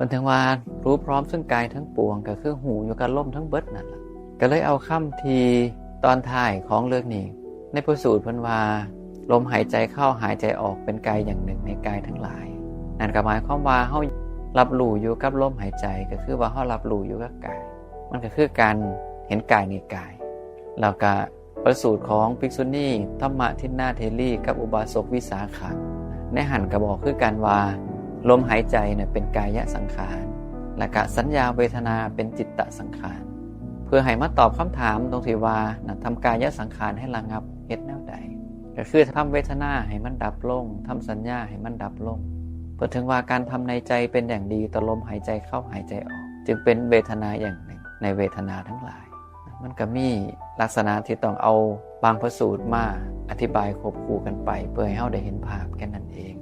ມັນເຖິງວ່າຮູ້ພ້ອມເຊິ່ງກາຍທັງປວງ ກໍຄືຮູ້ຢູ່ກັບລົມທັງເບິດນັ້ນລະ. ກໍເລີຍເອົາຄຳທີ່ຕອນທ້າຍຂອງເລື່ອງນີ້ ໃນພະສູດເພິ່ນວ່າ ລົມຫາຍໃຈເຂົ້າຫາຍໃຈອອກເປັນກາຍຢ່າງໜຶ່ງໃນກາຍທັງຫຼາຍ. ນັ້ນກໍໝາຍຄວາມວ່າເຮົາຮັບຮູ້ຢູ່ກັບລົມຫາຍໃຈ ກໍຄືວ່າເຮົາຮັບຮູ້ຢູ່ກັບກາຍ. ມັນກໍຄືການເຫັນກາຍໃນກາຍ. ແລ້ວກໍ ພະສູດຂອງພິກຂຸນີທຳມະທິນນາເຖລີກັບອຸບາສົກວິສາຂະ ໃນຫັ້ນກໍບອກຄືກັນວ່າ ລົມຫາຍໃຈນະເປັນກາຍະສັງຂານ ແລ້ວກະສັນຍາເວທະນາເປັນຈິດຕະສັງຂານ. ເພື່ອໃຫ້ມາຕອບຄຳຖາມຕົງທີ່ວ່ານະ ທຳກາຍະສັງຂານໃຫ້ລະງັບເຮັດແນວໃດ? ກໍຄືທຳເວທະນາໃຫ້ມັນດັບລົງ, ທຳສັນຍາໃຫ້ມັນດັບລົງ. ເພິ່ນເຖິງວ່າການທຳໃນໃຈເປັນຢ່າງດີຕໍ່ລົມຫາຍໃຈເຂົ້າຫາຍໃຈອອກ ຈຶ່ງເປັນເວທະນາຢ່າງໜຶ່ງໃນເວທະນາທັງຫຼາຍ. ມັນກໍມີລັກສະນະທີ່ຕ້ອງເອົາບາງພະສູດມາອະທິບາຍຄວບຄູ່ກັນໄປ ເພື່ອໃຫ້ເຮົາໄດ້ເຫັນພາບແຄ່ນັ້ນເອງ.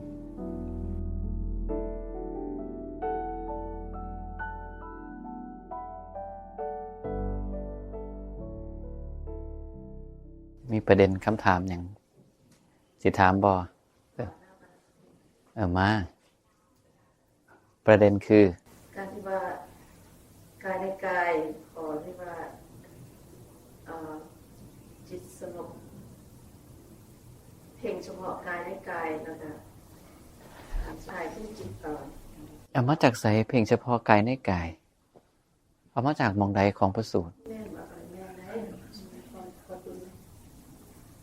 ມີປະເດັນຄຳຖາມຫຍັງຊິຖາມບໍ່? ເອີ ເອີ ມາ. ປະເດັນຄື ການທີ່ວ່າກາຍໃນກາຍ ຂໍເລີຍວ່າ ເອີ ຈິດສະຫງົບ ເພັ່ງສະເພາະກາຍໃນກາຍ ແລ້ວກະ ອາ ໃຊ້ເປັນຈິດຕອນ. ເອົາມາຈາກໃສ ເພັ່ງສະເພາະກາຍໃນກາຍ? ເອົາມາຈາກໝ່ອງໃດຂອງພະສູດ? ແມ່ນບໍ່? ແມ່ນໄດ໋.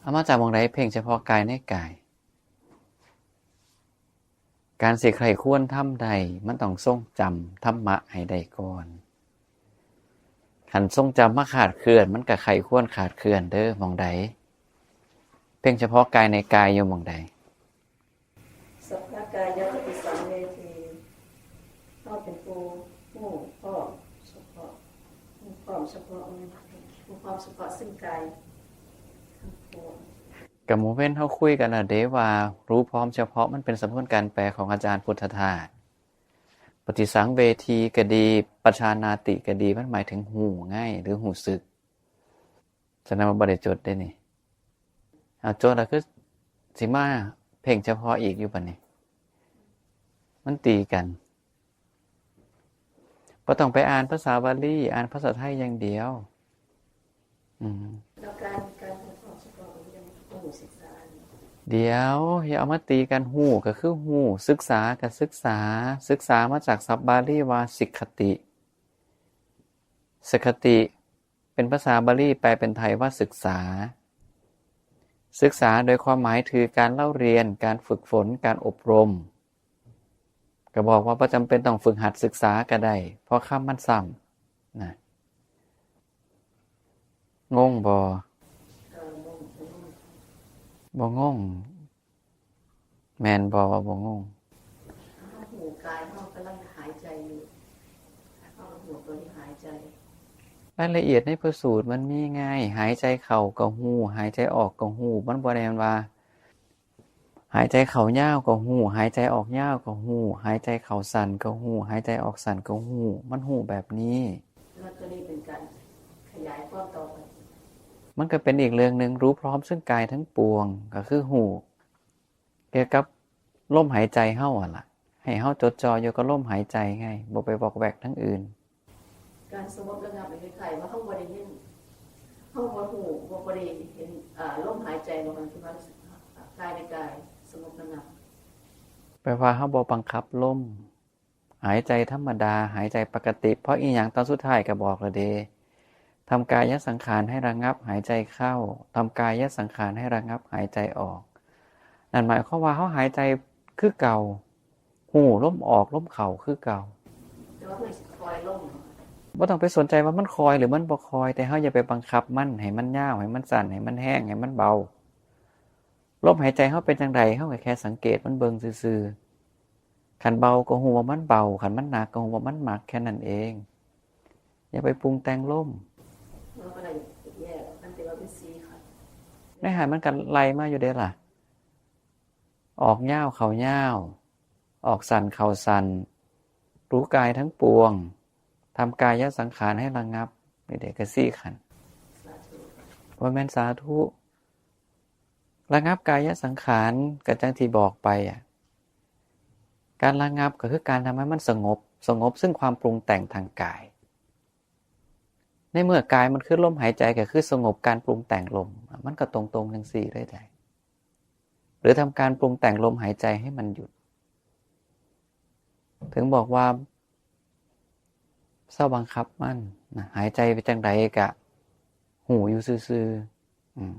ເອົາມາຈາກໝ່ອງໃດ ເພັ່ງສະເພາະກາຍໃນກາຍ? ການຊິໃຄ່ຄວນທຳໄດ້ ມັນຕ້ອງຊົງຈຳທຳມະໃຫ້ໄດ້ກ່ອນ. ຄັນຊົງຈຳມາຂາດເຄື່ອນ ມັນກະໃຄ່ຄວນຂາດເຄື່ອນເດີ້. ໝ່ອງໃດ? ເພັ່ງສະເພາະກາຍໃນກາຍຢູ່ໝ່ອງໃດ? ສັກຂະກາຍະປະຕິສັງເວທີ ເຮົາເປັນຜູ້ຮູ້ພ້ອມສະເພາະ ຮູ້ພ້ອມສະເພາະ ຮູ້ພ້ອມສະເພາະເຊິ່ງກາຍທັງປວງ. ກະມື້ເວັນເຮົາຄຸຍກັນແລ້ວເດ້ວ່າ ຮູ້ພ້ອມສະເພາະມັນເປັນສຳນວນການແປຂອງອາຈານພຸດທະທາດ. ປະຕິສັງເວທີກະດີ ປະຊານາຕິກະດີ ມັນໝາຍເຖິງຮູ້ໄງ ຫຼື ຮູ້ສຶກ. ສະນັ້ນມັນບໍ່ໄດ້ຈົດເດ້ນີ້. ເອົາ ຈົດແລ້ວຄືຊິມາເພັ່ງສະເພາະອີກຢູ່ບາດນີ້. ມັນຕີກັນ. ບໍ່ຕ້ອງໄປອ່ານພາສາບາລີ, ອ່ານພາສາໄທຢ່າງດຽວ. ອືມ. ແລ້ວການ, ການຮູ້ພ້ອມສະເພາະມັນຍັງຕ້ອງສຶກສາ. ດຽວ, ຢ່າເອົາມາຕີກັນ. ຮູ້ກໍຄືຮູ້, ສຶກສາກໍສຶກສາ. ສຶກສາມາຈາກສັບບາລີວ່າສິກຂະຕິ. ສິກຂະຕິ ເປັນພາສາບາລີ ແປເປັນໄທວ່າສຶກສາ. ສຶກສາໂດຍຄວາມໝາຍຄືການເລົ່າຮຽນ, ການຝຶກຝົນ, ການອົບຮົມ. ກໍບອກວ່າບໍ່ຈຳເປັນຕ້ອງຝຶກຫັດສຶກສາກໍໄດ້ ເພາະຄຳມັນຊ້ຳນະ. ງົງບໍ່? ເອີ ບໍ່, ບໍ່ງົງ. ບໍ່ງົງ. ແມ່ນບໍ່ວ່າບໍ່ງົງ? ເຮົາຮູ້ກາຍເຮົາກຳລັງຫາຍໃຈຢູ່ ເຮົາຮູ້ຕົວທີ່ຫາຍໃຈ. ລາຍລະອຽດໃນພະສູດມັນມີງ່າຍ, ຫາຍໃຈເຂົ້າກໍຮູ້, ຫາຍໃຈອອກກໍຮູ້. ມັນບໍ່ແມ່ນວ່າ ຫາຍໃຈເຂົ້າຍາວກໍຮູ້, ຫາຍໃຈອອກຍາວກໍຮູ້, ຫາຍໃຈເຂົ້າສັ້ນກໍຮູ້, ຫາຍໃຈອອກສັ້ນກໍຮູ້. ມັນຮູ້ແບບນີ້. ແລ້ວຕົວນີ້ເປັນການຂະຫຍາຍຄວາມຕໍ່ໄປ. ມັນກໍເປັນອີກເລື່ອງໜຶ່ງ, ຮູ້ພ້ອມເຊິ່ງກາຍທັງປວງ, ກໍຄືຮູ້ກ່ຽວກັບລົມຫາຍໃຈເຮົາຫັ້ນລະ, ໃຫ້ເຮົາຈົດຈ່ອຢູ່ກັບລົມຫາຍໃຈໄງ, ບໍ່ໄປວອກແວກທາງອື່ນ. ການສະຫງົບລະງັບ ມັນຄ້າຍໆວ່າເຮົາບໍ່ໄດ້ຍິນ, ເຮົາບໍ່ຮູ້, ບໍ່, ບໍ່ໄດ້ເຫັນ, ເອີ, ລົມຫາຍໃຈບໍ່? ມັນຄືວ່າກາຍໃນກາຍສະຫງົບລະງັບ ແປວ່າເຮົາບໍ່ບັງຄັບລົມ, ຫາຍໃຈທຳມະດາ, ຫາຍໃຈປົກກະຕິ. ເພາະອີ່ຫຍັງ? ຕອນສຸດທ້າຍກໍບອກແລ້ວເດ້, ທຳກາຍະສັງຂານໃຫ້ລະງັບ, ຫາຍໃຈເຂົ້າ, ທຳກາຍະສັງຂານໃຫ້ລະງັບ, ຫາຍໃຈອອກ. ນັ້ນໝາຍຄວາມວ່າເຮົາຫາຍໃຈຄືເກົ່າ, ຮູ້ລົມອອກລົມເຂົ້າຄືເກົ່າ. ແຕ່ວ່າເຮົາຊິຄອຍລົມ. ບໍ່ຕ້ອງໄປສົນໃຈວ່າມັນຄ່ອຍຫຼືມັນບໍ່ຄ່ອຍ, ແຕ່ເຮົາຢ່າໄປບັງຄັບມັນ, ໃຫ້ມັນຍາວ, ໃຫ້ມັນສັ້ນ, ໃຫ້ມັນແຮງ, ໃຫ້ມັນເບົາ. ລົມຫາຍໃຈເຮົາເປັນຈັ່ງໃດ, ເຮົາກໍແຄ່ສັງເກດມັນເບິ່ງຊື່ໆ. ຄັນເບົາກໍຮູ້ວ່າມັນເບົາ, ຄັນມັນໜັກກໍຮູ້ວ່າມັນໜັກ, ແຄ່ນັ້ນເອງ. ຢ່າໄປປຸງແຕ່ງລົມ. ໃນຫັ້ນມັນກໍໄລ່ມາຢູ່ເດ້ລະ. ອອກຍາວເຂົ້າຍາວ, ອອກສັ້ນເຂົ້າສັ້ນ, ຮູ້ກາຍທັງປວງ, ທຳກາຍະສັງຂານໃຫ້ລະງັບ, ນີ້ເດ້ ກໍສີ່ຂັ້ນ. ບໍ່ແມ່ນສາທຸ. ລະງັບກາຍະສັງຂານ ກໍຈັ່ງທີ່ບອກໄປອະ, ການລະງັບກໍຄືການທຳໃຫ້ມັນສະຫງົບ, ສະຫງົບຊຶ່ງຄວາມປຸງແຕ່ງທາງກາຍ. ໃນເມື່ອກາຍມັນຄືລົມຫາຍໃຈ ກໍຄືສະຫງົບການປຸງແຕ່ງລົມ, ມັນກໍຕົງໆຈັ່ງຊີ້ເລີຍໄດ໋. ຫຼືທຳການປຸງແຕ່ງລົມຫາຍໃຈໃຫ້ມັນຢຸດ. ເຖິງບອກວ່າເຊົາບັງຄັບມັນນະ, ຫາຍໃຈໄປຈັ່ງໃດກະຮູ້ຢູ່ຊື່ໆ. ອືມ.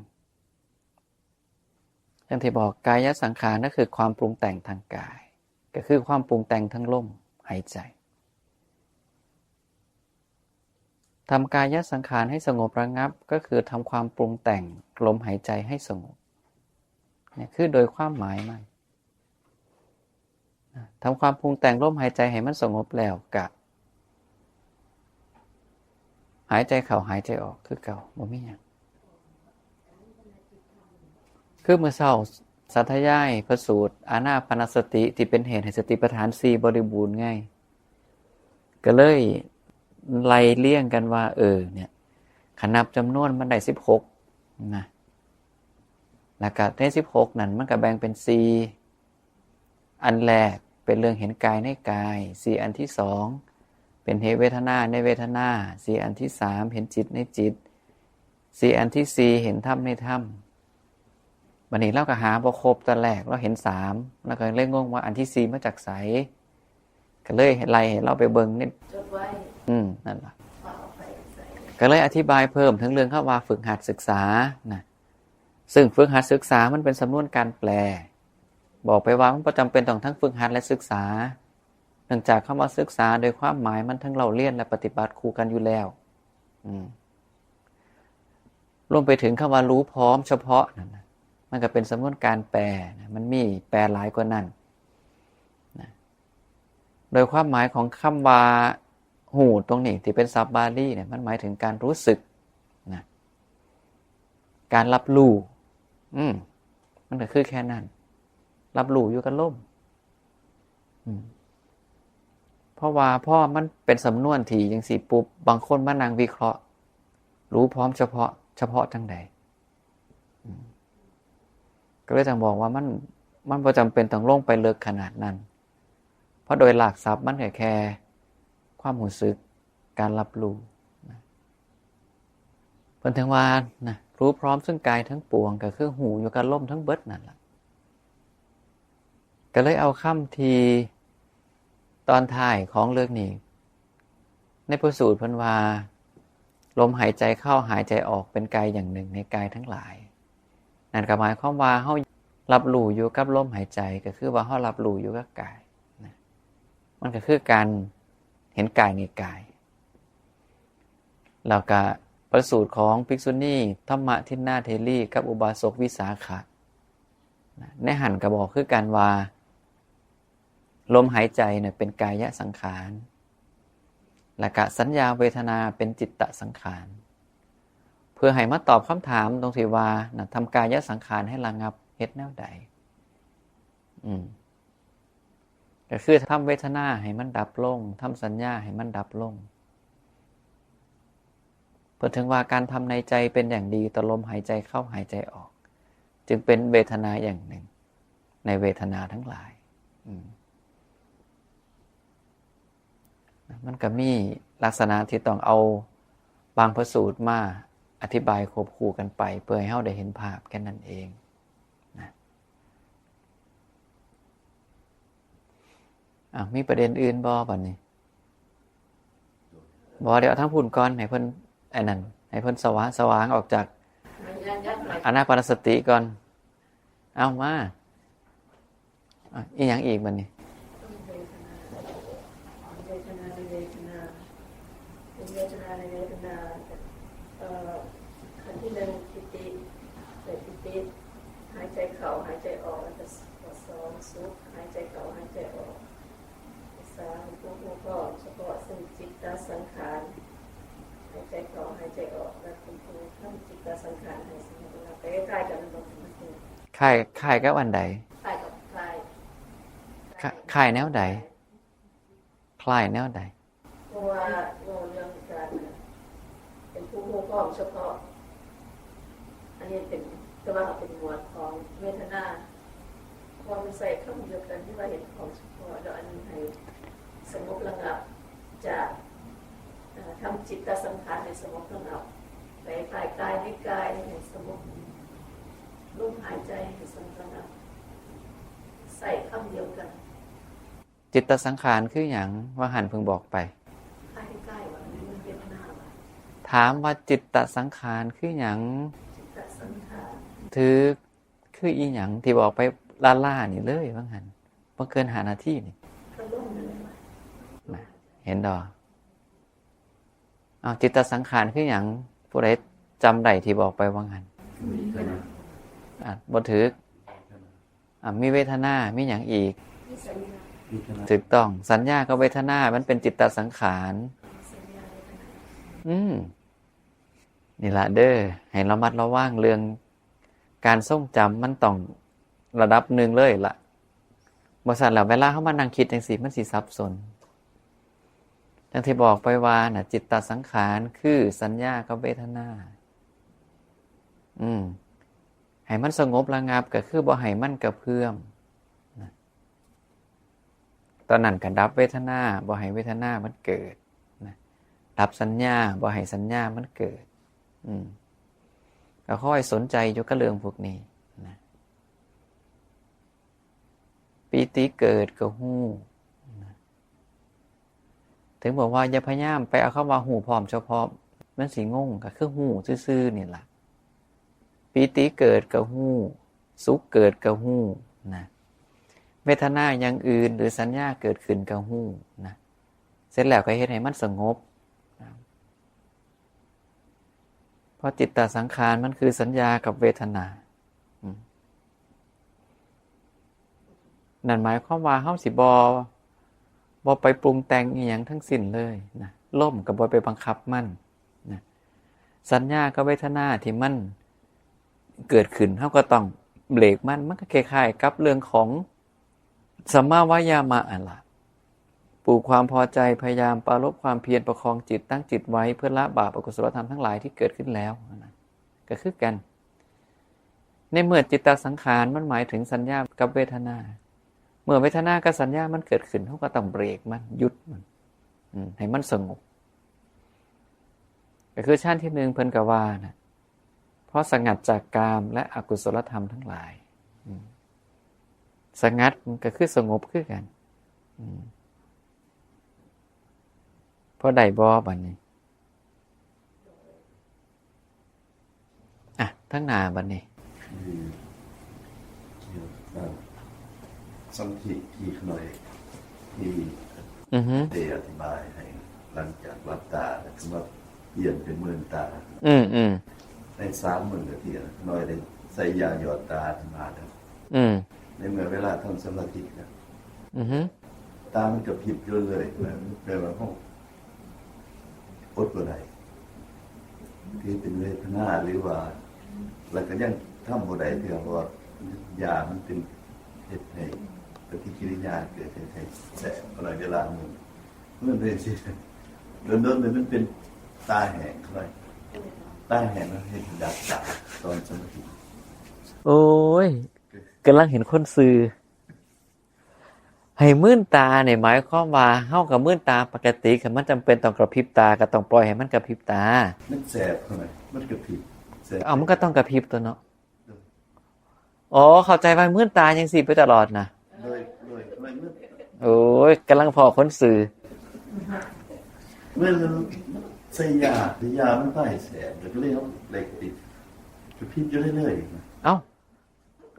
ຢ່າງທີ່ບອກ, ກາຍະສັງຂານກໍຄືຄວາມປຸງແຕ່ງທາງກາຍ, ກໍຄືຄວາມປຸງແຕ່ງທາງລົມຫາຍໃຈ. ທຳກາຍະສັງຂານໃຫ້ສະຫງົບລະງັບ ກໍຄືທຳຄວາມປຸງແຕ່ງລົມຫາຍໃຈໃຫ້ສະຫງົບ. ນີ້ຄືໂດຍຄວາມໝາຍມັນ. ທຳຄວາມປຸງແຕ່ງລົມຫາຍໃຈໃຫ້ມັນສະຫງົບແລ້ວກະຫາຍໃຈເຂົ້າຫາຍໃຈອອກຄືເກົ່າ, ບໍ່ມີຫຍັງ. ຄືມື້ເຊົ້າສາທະຍາຍພະສູດອານາປານະສະຕິ ທີ່ເປັນເຫດໃຫ້ສະຕິປະທານສີ່ບໍລິບູນໄງ, ກໍເລີຍໄລ່ລຽງກັນວ່າ ເອີ ເນຍ ຄັນນັບຈຳນວນມັນໄດ້ສິບຫົກນະ, ແລ້ວກະໃນສິບຫົກນັ້ນມັນກະແບ່ງເປັນສີ່. ອັນແລກເປັນເລື່ອງເຫັນກາຍໃນກາຍ, ສີ່ ອັນທີສອງເປັນເຫດເວທະນາໃນເວທະນາ, ສີ່ ອັນທີສາມເຫັນຈິດໃນຈິດ, ສີ່ ອັນທີສີ່ເຫັນທຳໃນທຳ. ບັດນີ້ລາວກໍຫາບໍ່ຄົບຕອນແລກ, ລາວເຫັນສາມ, ລາວກໍເລີຍງົງວ່າອັນທີສີ່ມາຈາກໃສ, ກໍເລີຍໄລ່ໃຫ້ລາວໄປເບິ່ງໃນ ຈົດໄວ້ ອືມ ນັ້ນລະ ວ່າເອົາໄປໃສ. ກໍເລີຍອະທິບາຍເພີ່ມເຖິງເລື່ອງຄຳວ່າຝຶກຫັດສຶກສານະ, ຊຶ່ງຝຶກຫັດສຶກສາມັນເປັນສຳນວນການແປ, ບອກໄປວ່າມັນບໍ່ຈຳເປັນຕ້ອງທັງຝຶກຫັດ ແລະ ສຶກສາ, ເນື່ອງຈາກຄຳວ່າສຶກສາໂດຍຄວາມໝາຍມັນທັງເລົ່າຮຽນ ແລະ ປະຕິບັດຄູ່ກັນຢູ່ແລ້ວ. ອືມ. ລວມໄປເຖິງຄຳວ່າຮູ້ພ້ອມສະເພາະນັ້ນນະ, ມັນກໍເປັນສຳນວນການແປນະ, ມັນມີແປຫຼາຍກວ່ານັ້ນນະ. ໂດຍຄວາມໝາຍຂອງຄຳວ່າຮູ້ຕົງນີ້ ທີ່ເປັນສັບບາລີນະ, ມັນໝາຍເຖິງການຮູ້ສຶກນະ, ການຮັບຮູ້. ອືມ, ມັນກໍຄືແຄ່ນັ້ນ, ຮັບຮູ້ຢູ່ກັບລົມ. ອືມ ເພາະວ່າພໍມັນເປັນສຳນວນທີ່ຈັ່ງຊີ້ປຸບ, ບາງຄົນມານັ່ງວິເຄາະ ຮູ້ພ້ອມສະເພາະ, ສະເພາະຈັ່ງໃດ? ອືມ ກໍເລີຍຕ້ອງບອກວ່າມັນ, ມັນບໍ່ຈຳເປັນຕ້ອງລົງໄປເລິກຂະໜາດນັ້ນ, ເພາະໂດຍລາກສັບມັນກໍແຄ່ຄວາມຮູ້ສຶກ, ການຮັບຮູ້ນະ. ເພິ່ນເຖິງວ່ານະ, ຮູ້ພ້ອມຊຶ່ງກາຍທັງປວງ ກໍຄືຮູ້ຢູ່ກັບລົມທັງເບິດນັ້ນລະ. ກໍເລີຍເອົາຄຳທີ່ຕອນທ້າຍຂອງເລື່ອງນີ້ ໃນພະສູດເພິ່ນວ່າ ລົມຫາຍໃຈເຂົ້າ ຫາຍໃຈອອກ ເປັນກາຍຢ່າງໜຶ່ງໃນກາຍທັງຫຼາຍ. ນັ້ນກໍໝາຍຄວາມວ່າເຮົາຮັບຮູ້ຢູ່ກັບລົມຫາຍໃຈ, ກໍຄືວ່າເຮົາຮັບຮູ້ຢູ່ກັບກາຍນະ, ມັນກໍຄືການເຫັນກາຍໃນກາຍ. ແລ້ວກະພະສູດຂອງພິກສຸນີທຳມະທິນນາເທລີກັບອຸບາສົກວິສາຂະນະ, ໃນຫັ້ນກໍບອກຄືກັນວ່າ ລົມຫາຍໃຈນະເປັນກາຍະສັງຂານ, ແລ້ວກະສັນຍາເວທະນາເປັນຈິດຕະສັງຂານ. ເພື່ອໃຫ້ມາຕອບຄຳຖາມຕົງທີ່ວ່ານະ, ທຳກາຍະສັງຂານໃຫ້ລະງັບເຮັດແນວໃດ? ອືມ ກໍຄືທຳເວທະນາໃຫ້ມັນດັບລົງ, ທຳສັນຍາໃຫ້ມັນດັບລົງ. ເພິ່ນເຖິງວ່າການທຳໃນໃຈເປັນຢ່າງດີຕໍ່ລົມຫາຍໃຈເຂົ້າຫາຍໃຈອອກ, ຈຶ່ງເປັນເວທະນາຢ່າງໜຶ່ງໃນເວທະນາທັງຫຼາຍ. ອືມ ມັນກໍມີລັກສະນະທີ່ຕ້ອງເອົາບາງພະສູດມາອະທິບາຍຄວບຄູ່ກັນໄປ ເພື່ອໃຫ້ເຮົາໄດ້ເຫັນພາບແຄ່ນັ້ນເອງນະ. ອ່ະ ມີປະເດັນອື່ນບໍ່ບັດນີ້? ບໍ່, ດຽວເອົາທາງພຸ້ນກ່ອນ, ໃຫ້ເພິ່ນ ອັນນັ້ນ ໃຫ້ເພິ່ນສະຫວ່າງ, ສະຫວ່າງອອກຈາກອານາປານະສະຕິກ່ອນ. ເອົາມາ. ອ່ະ ອີຫຍັງອີກບັດນີ້? ເປັນເວທນາໃນເວທນາ ເປັນເວທນາໃນເວທນາ. ເອີ ຂັ້ນທີໜຶ່ງ ປີຕິ ເກີດປີຕິ ຫາຍໃຈເຂົ້າ ຫາຍໃຈອອກ, ແລ້ວກໍ ສອງ ສຸກ ຫາຍໃຈເຂົ້າ ຫາຍໃຈອອກ, ສາມ ເປັນຜູ້ຮູ້ພ້ອມສະເພາະຊຶ່ງຈິດຕະສັງຂານ ຫາຍໃຈເຂົ້າ ຫາຍໃຈອອກ, ແລະ ເປັນຜູ້ທຳຈິດຕະສັງຂານໃຫ້ສະຫງົບລະງັບ. ໃກ້ໆກັນບໍ່? ຄ້າຍ, ຄ້າຍກັບອັນໃດ? ຄ້າຍກັບ ຄ້າຍ ຄ້າຍແນວໃດ? ຄ້າຍແນວໃດ? ເພາະວ່າເວົ້າເລື່ອງການເປັນຜູ້ຮູ້ພ້ອມສະເພາະ, ອັນນີ້ເປັນ, ແຕ່ວ່າເປັນໝວດຂອງເວທະນາ, ເປັ ເພາະມັນໃຊ້ຄຳດຽວກັນທີ່ວ່າເຮັດຂອງສະເພາະ ແລ້ວອັນນີ້ໃຫ້ສະຫງົບລະງັບຈາກ ເອີ່ ທຳຈິດຕະສັງຂານໃຫ້ສະຫງົບລະງັບ ໄປຝ່າຍກາຍໃນກາຍໃຫ້ສະຫງົບ ລົມຫາຍໃຈໃຫ້ສະຫງົບລະງັບ ໃຊ້ຄຳດຽວກັນ. ຈິດຕະສັງຂານຄືຫຍັງ? ວ່າຫັ້ນເພິ່ງບອກໄປ. ກາຍໃນກາຍວ່າ ມັນເປັນເວທນາວ່າ. ຖາມວ່າຈິດຕະສັງຂານຄືຫຍັງ? ຈິດຕະສັງຂານ. ຖືກ. ຄືອີຫຍັງທີ່ບອກໄປລ້າໆນີ້ເລີຍວ່າຫັ້ນ ບໍ່ເກີນຫ້ານາທີນີ້ ກະລົມນັ້ນແຫຼະວ່າ. ນະ ເຫັນດອ? ເອົາ ຈິດຕະສັງຂານຄືຫຍັງ? ຜູ້ໃດຈຳໄດ້ທີ່ບອກໄປວ່າຫັ້ນ? ອ່າ ບໍ່ຖືກ. ອ່າ ມີເວທະນາ ມີຫຍັງອີກ? ມີສັນຍາ. ຖືກຕ້ອງ. ສັນຍາກັບເວທະນາມັນເປັນຈິດຕະສັງຂານ. ສັນຍາເວທະນາ. ອືມ ນີ້ລະເດີ ໃຫ້ລະມັດລະວັງເລື່ອງການຊົງຈຳ ມັນຕ້ອງລະດັບໜຶ່ງເລີຍລະ. ບໍ່ຊັ້ນແລ້ວເວລາເຮົາມານັ່ງຄິດຈັ່ງຊີ້ ມັນຊິສັບສົນ. ຢ່າງທີ່ບອກໄປວ່ານະ ຈິດຕະສັງຂານຄືສັນຍາກັບເວທະນາ. ອືມ ໃຫ້ມັນສະຫງົບລະງັບ ກໍຄືບໍ່ໃຫ້ມັນກະເພື່ອມນະ. ຕອນນັ້ນກໍດັບເວທະນາ ບໍ່ໃຫ້ເວທະນາມັນເກີດນະ, ດັບສັນຍາ ບໍ່ໃຫ້ສັນຍາມັນເກີດ. ອືມ ກໍຄອຍສົນໃຈຢູ່ກັບເລື່ອງພວກນີ້ນະ. ປີຕິເກີດກໍຮູ້ນະ. ເຖິງບອກວ່າຢ່າພະຍາຍາມໄປເອົາຄຳວ່າຮູ້ພ້ອມສະເພາະ ມັນຊິງົງ ກໍຄືຮູ້ຊື່ໆນີ້ລະ. ປີຕິເກີດກໍຮູ້ ສຸກເກີດກໍຮູ້ນະ, ເວທະນາຢ່າງອື່ນ ຫຼື ສັນຍາເກີດຂຶ້ນກໍຮູ້ນະ, ເສັດແລ້ວກໍເຮັດໃຫ້ມັນສະຫງົບນະ. ເພາະຈິດຕະສັງຂານມັນຄືສັນຍາກັບເວທະນາ. ອືມ ນັ້ນໝາຍຄວາມວ່າເຮົາຊິບໍ່ ບໍ່ໄປປຸງແຕ່ງອີ່ຫຍັງທັງສິ້ນເລີຍນະ, ລົມກໍບໍ່ໄປບັງຄັບມັນນະ. ສັນຍາກັບເວທະນາທີ່ມັນເກີດຂຶ້ນ ເຮົາກໍຕ້ອງເບຣກມັນ. ມັນກໍຄ້າຍໆກັບເລື່ອງຂອງ ສຳມາວາຍາມະຫັ້ນລະ, ປູກຄວາມພໍໃຈ, ພະຍາຍາມປາລົບຄວາມພຽນ, ປະຄອງຈິດ, ຕັ້ງຈິດໄວ້ເພື່ອລະບາບອະກຸສົລະທຳທັງຫຼາຍທີ່ເກີດຂຶ້ນແລ້ວ. ນັ້ນນະ ກໍຄືກັນ. ໃນເມື່ອຈິດຕະສັງຂານ ມັນໝາຍເຖິງສັນຍາກັບເວທະນາ, ເມື່ອເວທະນາກັບສັນຍາມັນເກີດຂຶ້ນ ເຮົາກໍຕ້ອງເບຣກມັນ, ຢຸດມັນ, ອືມ ໃຫ້ມັນສະຫງົບ. ກໍຄືຊັ້ນທີໜຶ່ງ ເພິ່ນກໍວ່ານະ ເພາະສະຫງັດຈາກກາມ ແລະ ອະກຸສົລະທຳທັງຫຼາຍ. ອືມ ສະຫງັດມັນກໍຄືສະຫງົບຄືກັນ. ອືມ ພໍໄດ້ບໍ່ບັດນີ້? ອ່ະ ທາງໜ້າບັດນີ້. ສະມາທິທີ່ຂ້ານ້ອຍທີ່ ອືຮຶ ໄດ້ອະທິບາຍໃຫ້ ຫຼັງຈາກຫຼັບຕາແລ້ວ ຄືວ່າປ່ຽນເປັນເມີນຕາ. ອືມໆ ໃນສາມມື້ທີ່ຂ້ານ້ອຍໄດ້ໃສ່ຢາຫຍອດຕາຂຶ້ນມາແລ້ວ. ອືມ ໃນເມື່ອເວລາທຳສະມາທິນະ ອືຮຶ ຕາມັນກະພິບຢູ່ເລື້ອຍ ແບບວ່າເຮົາ ອົດບໍ່ໄດ້ ຄືເປັນເວທະນາ ຫຼືວ່າ ແລ້ວກໍຍັງທຳບໍ່ໄດ້ເທື່ອ ເພາະວ່າຢາມັນເປັນ ເຮັດໃຫ້ປະຕິກິລິຍາເກີດ ເຮັດໃຫ້ແສບ ກໍເວລາໜຶ່ງ ເມື່ອເປັນຈັ່ງຊີ້ ດົນໆ ມັນເປັນຕາແຫ້ງ ຕາແຫ້ງ ແລ້ວເຮັດໃຫ້ຢາກຕາຍຕອນສະມາທິ. ໂອ້ຍ ກຳລັງເຫັນຄົນຊື່. ໃຫ້ມືນຕານີ້ໝາຍຄວາມວ່າເຮົາກໍມືນຕາປົກກະຕິ, ຄັນມັນຈຳເປັນຕ້ອງກະພິບຕາ ກໍຕ້ອງປ່ອຍໃຫ້ມັນກະພິບຕາ. ມັນແສບ ມັນກະພິບ ເອົ້າ ມັນກໍຕ້ອງກະພິບຕົວເນາະ. ອໍ ເຂົ້າໃຈວ່າມືນຕາຈັ່ງຊີ້ໄປຕະຫຼອດນະ. ໂອ້ຍ ກຳລັງພໍ້ຄົນຊື່. ໃສ່ຢາ ຢາມັນພາໃຫ້ແສບ ແລ້ວກໍເລີຍເຮົາໄດ້ກະພິບຢູ່ເລື້ອຍໆ. ເອົ້າ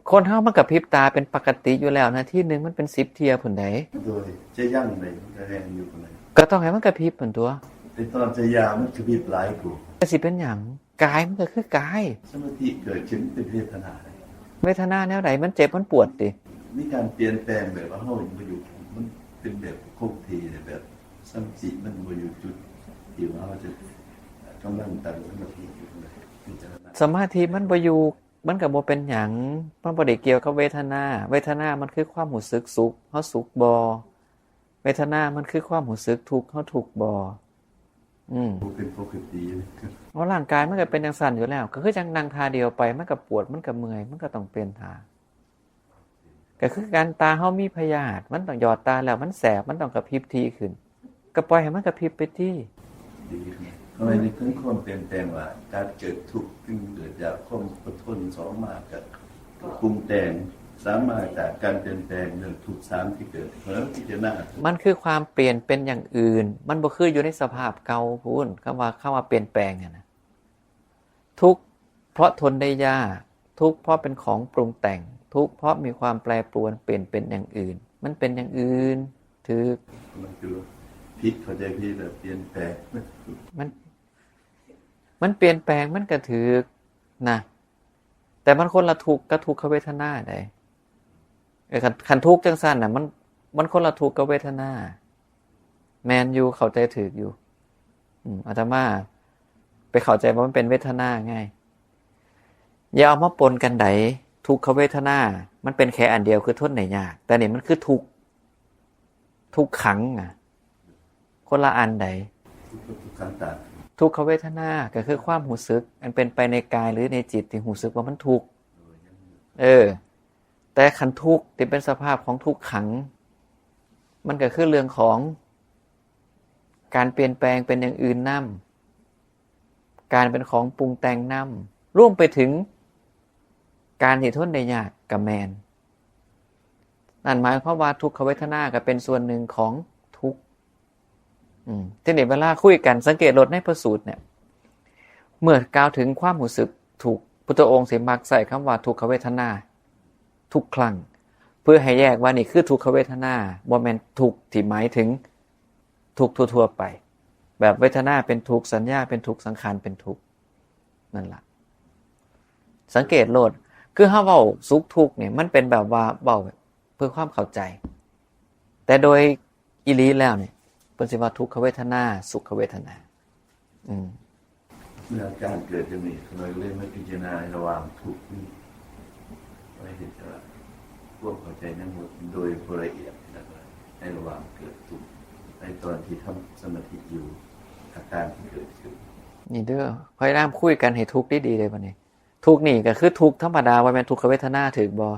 ຄົນເຮົາມັນກະພິບຕາເປັນປົກກະຕິຢູ່ແລ້ວ, ນາທີໜຶ່ງມັນເປັນສິບເທື່ອພຸ້ນໃດ໋. ໂດຍ ຈະຍັງໃດ ມັນກະແຮງຢູ່ພຸ້ນໃດ໋. ກະຕ້ອງໃຫ້ມັນກະພິບຫັ້ນຕົວະ. ແຕ່ຕອນໃສ່ຢາມັນກະພິບຫຼາຍກວ່າ. ກະຊິເປັນຫຍັງ? ກາຍມັນກະຄືກາຍ. ສະມາທິເກີດຂຶ້ນເປັນເວທະນາ. ເວທະນາແນວໃດ? ມັນເຈັບມັນປວດຕິ? ມີການປ່ຽນແປງແບບວ່າເຮົາບໍ່ຢູ່ ມັນເປັນແບບຄົງທີ່ ແບບສະມາທິມັນບໍ່ຢູ່ຈຸດທີ່ວ່າເຮົາຈະກຳລັງຕັ້ງສະມາທິຢູ່. ສະມາທິມັນບໍ່ຢູ່ ມັນກໍບໍ່ເປັນຫຍັງ, ມັນບໍ່ໄດ້ກ່ຽວກັບເວທະນາ. ເວທະນາມັນຄືຄວາມຮູ້ສຶກສຸກ, ເຮົາສຸກບໍ່? ເວທະນາມັນຄືຄວາມຮູ້ສຶກທຸກ, ເຮົາທຸກບໍ່? ອືມ ບໍ່ເປັນປົກກະຕິ. ເອົາ ຮ່າງກາຍມັນກໍເປັນຈັ່ງຊັ້ນຢູ່ແລ້ວ, ກໍຄືຈັ່ງນັ່ງທ່າດຽວໄປ ມັນກໍປວດ, ມັນກໍເມື່ອຍ, ມັນກໍຕ້ອງປ່ຽນທ່າ. ກໍຄືການຕາເຮົາມີພະຍາດ ມັນຕ້ອງຫຍອດຕາແລ້ວມັນແສບ ມັນຕ້ອງກະພິບຖີ່ຂຶ້ນ ກໍປ່ອຍໃຫ້ມັນກະພິບໄປຕິ. ດີ ເຮົາໄດ້ນຶກເຖິງຄວາມປ່ຽນແປງວ່າ ການເກີດທຸກຈຶ່ງເກີດຈາກຄວາມອົດທົນ ສອງມາກະປຸງແຕ່ງ ສາມມາຈາກການປ່ຽນແປງ ເລື່ອງທຸກສາມທີ່ເກີດ ເຮົາພິຈາລະນາ ມັນຄືຄວາມປ່ຽນເປັນຢ່າງອື່ນ ມັນບໍ່ຄືຢູ່ໃນສະພາບເກົ່າພຸ້ນ. ຄຳວ່າ ຄຳວ່າປ່ຽນແປງຫັ້ນນະ ທຸກເພາະທົນໄດ້ຍາກ ທຸກເພາະເປັນຂອງປຸງແຕ່ງ ທຸກເພາະມີຄວາມແປປວນ ປ່ຽນເປັນຢ່າງອື່ນ ມັນເປັນຢ່າງອື່ນ ຖືກ ມັນຄືຜິດ ເຂົ້າໃຈຜິດ ແລ້ວປ່ຽນແປງ ມັນ ມັນປ່ຽນແປງ ມັນກະຖືກນະ ແຕ່ມັນຄົນລະທຸກກັບທຸກຂະເວທະນາໃດ໋. ເອີ ຄັນ ຄັນທຸກຈັ່ງຊັ້ນນະ ມັນ ມັນຄົນລະທຸກກັບເວທະນາ. ແມ່ນຢູ່ ເຂົ້າໃຈຖືກຢູ່. ອືມ ອາດຕະມາໄປເຂົ້າໃຈວ່າມັນເປັນເວທະນາໄງ. ຢ່າເອົາມາປົນກັນໃດ໋. ທຸກຂະເວທະນາ ມັນເປັນແຄ່ອັນດຽວ ຄືທົນໄດ້ຍາກ ແຕ່ນີ້ມັນຄືທຸກ ທຸກຂັງນະ ຄົນລະອັນໃດ໋. ທຸກ ທຸກຂັງຕ່າງ ທຸກຂະເວທະນາກໍຄືຄວາມຮູ້ສຶກອັນເປັນໄປໃນກາຍ ຫຼື ໃນຈິດທີ່ຮູ້ສຶກວ່າມັນທຸກ. ເອີ ແຕ່ຄັນທຸກທີ່ເປັນສະພາບຂອງທຸກຂັງ ມັນກໍຄືເລື່ອງຂອງການປ່ຽນແປງເປັນຢ່າງອື່ນນຳ ການເປັນຂອງປຸງແຕ່ງນຳ ລວມໄປເຖິງການທີ່ທົນໄດ້ຍາກກໍແມ່ນ. ນັ້ນໝາຍຄວາມວ່າທຸກຂະເວທະນາກໍເປັນສ່ວນໜຶ່ງຂອງທຸກ. ອືມ ທີນີ້ເວລາຄຸຍກັນ ສັງເກດໂລດໃນພະສູດເນີ້ຍ ເມື່ອກ່າວເຖິງຄວາມຮູ້ສຶກທຸກ ພຸດທະອົງຊິມັກໃຊ້ຄຳວ່າທຸກຂະເວທະນາທຸກຄັ້ງ ເພື່ອໃຫ້ແຍກວ່ານີ້ຄືທຸກຂະເວທະນາ ບໍ່ແມ່ນທຸກທີ່ໝາຍເຖິງທຸກທົ່ວໆໄປ ແບບເວທະນາເປັນທຸກ ສັນຍາເປັນທຸກ ສັງຂານເປັນທຸກ ນັ້ນລະ. ສັງເກດໂລດ ຄືເຮົາເວົ້າສຸກທຸກນີ້ ມັນເປັນແບບວ່າເວົ້າເພື່ອຄວາມເຂົ້າໃຈ ແຕ່ໂດຍອີ່ຫຼີແລ້ວນີ້ ເພິ່ນຊິວ່າທຸກຂະເວທະນາ ສຸກຂະເວທະນາ. ອືມ ເມື່ອອາການເກີດຈັ່ງນີ້ ຂ້ານ້ອຍກໍເລີຍມາພິຈາລະນາໃນລະຫວ່າງທຸກນີ້ ໄວ້ເຮັດໃຫ້ຄວາມເຂົ້າໃຈໃນໝົດໂດຍບໍ່ລະອຽດ ແລ້ວກໍໃນລະຫວ່າງເກີດທຸກ ໃນຕອນທີ່ທຳສະມາທິຢູ່ ອາການທີ່ເກີດຂຶ້ນ. ນີ້ເດີ ພະຍາຍາມຄຸຍກັນໃຫ້ທຸກດີໆເດີບັດນີ້. ທຸກນີ້ກໍຄືທຸກທຳມະດາ ບໍ່ແມ່ນທຸກຂະເວທະນາ ຖືກບໍ່?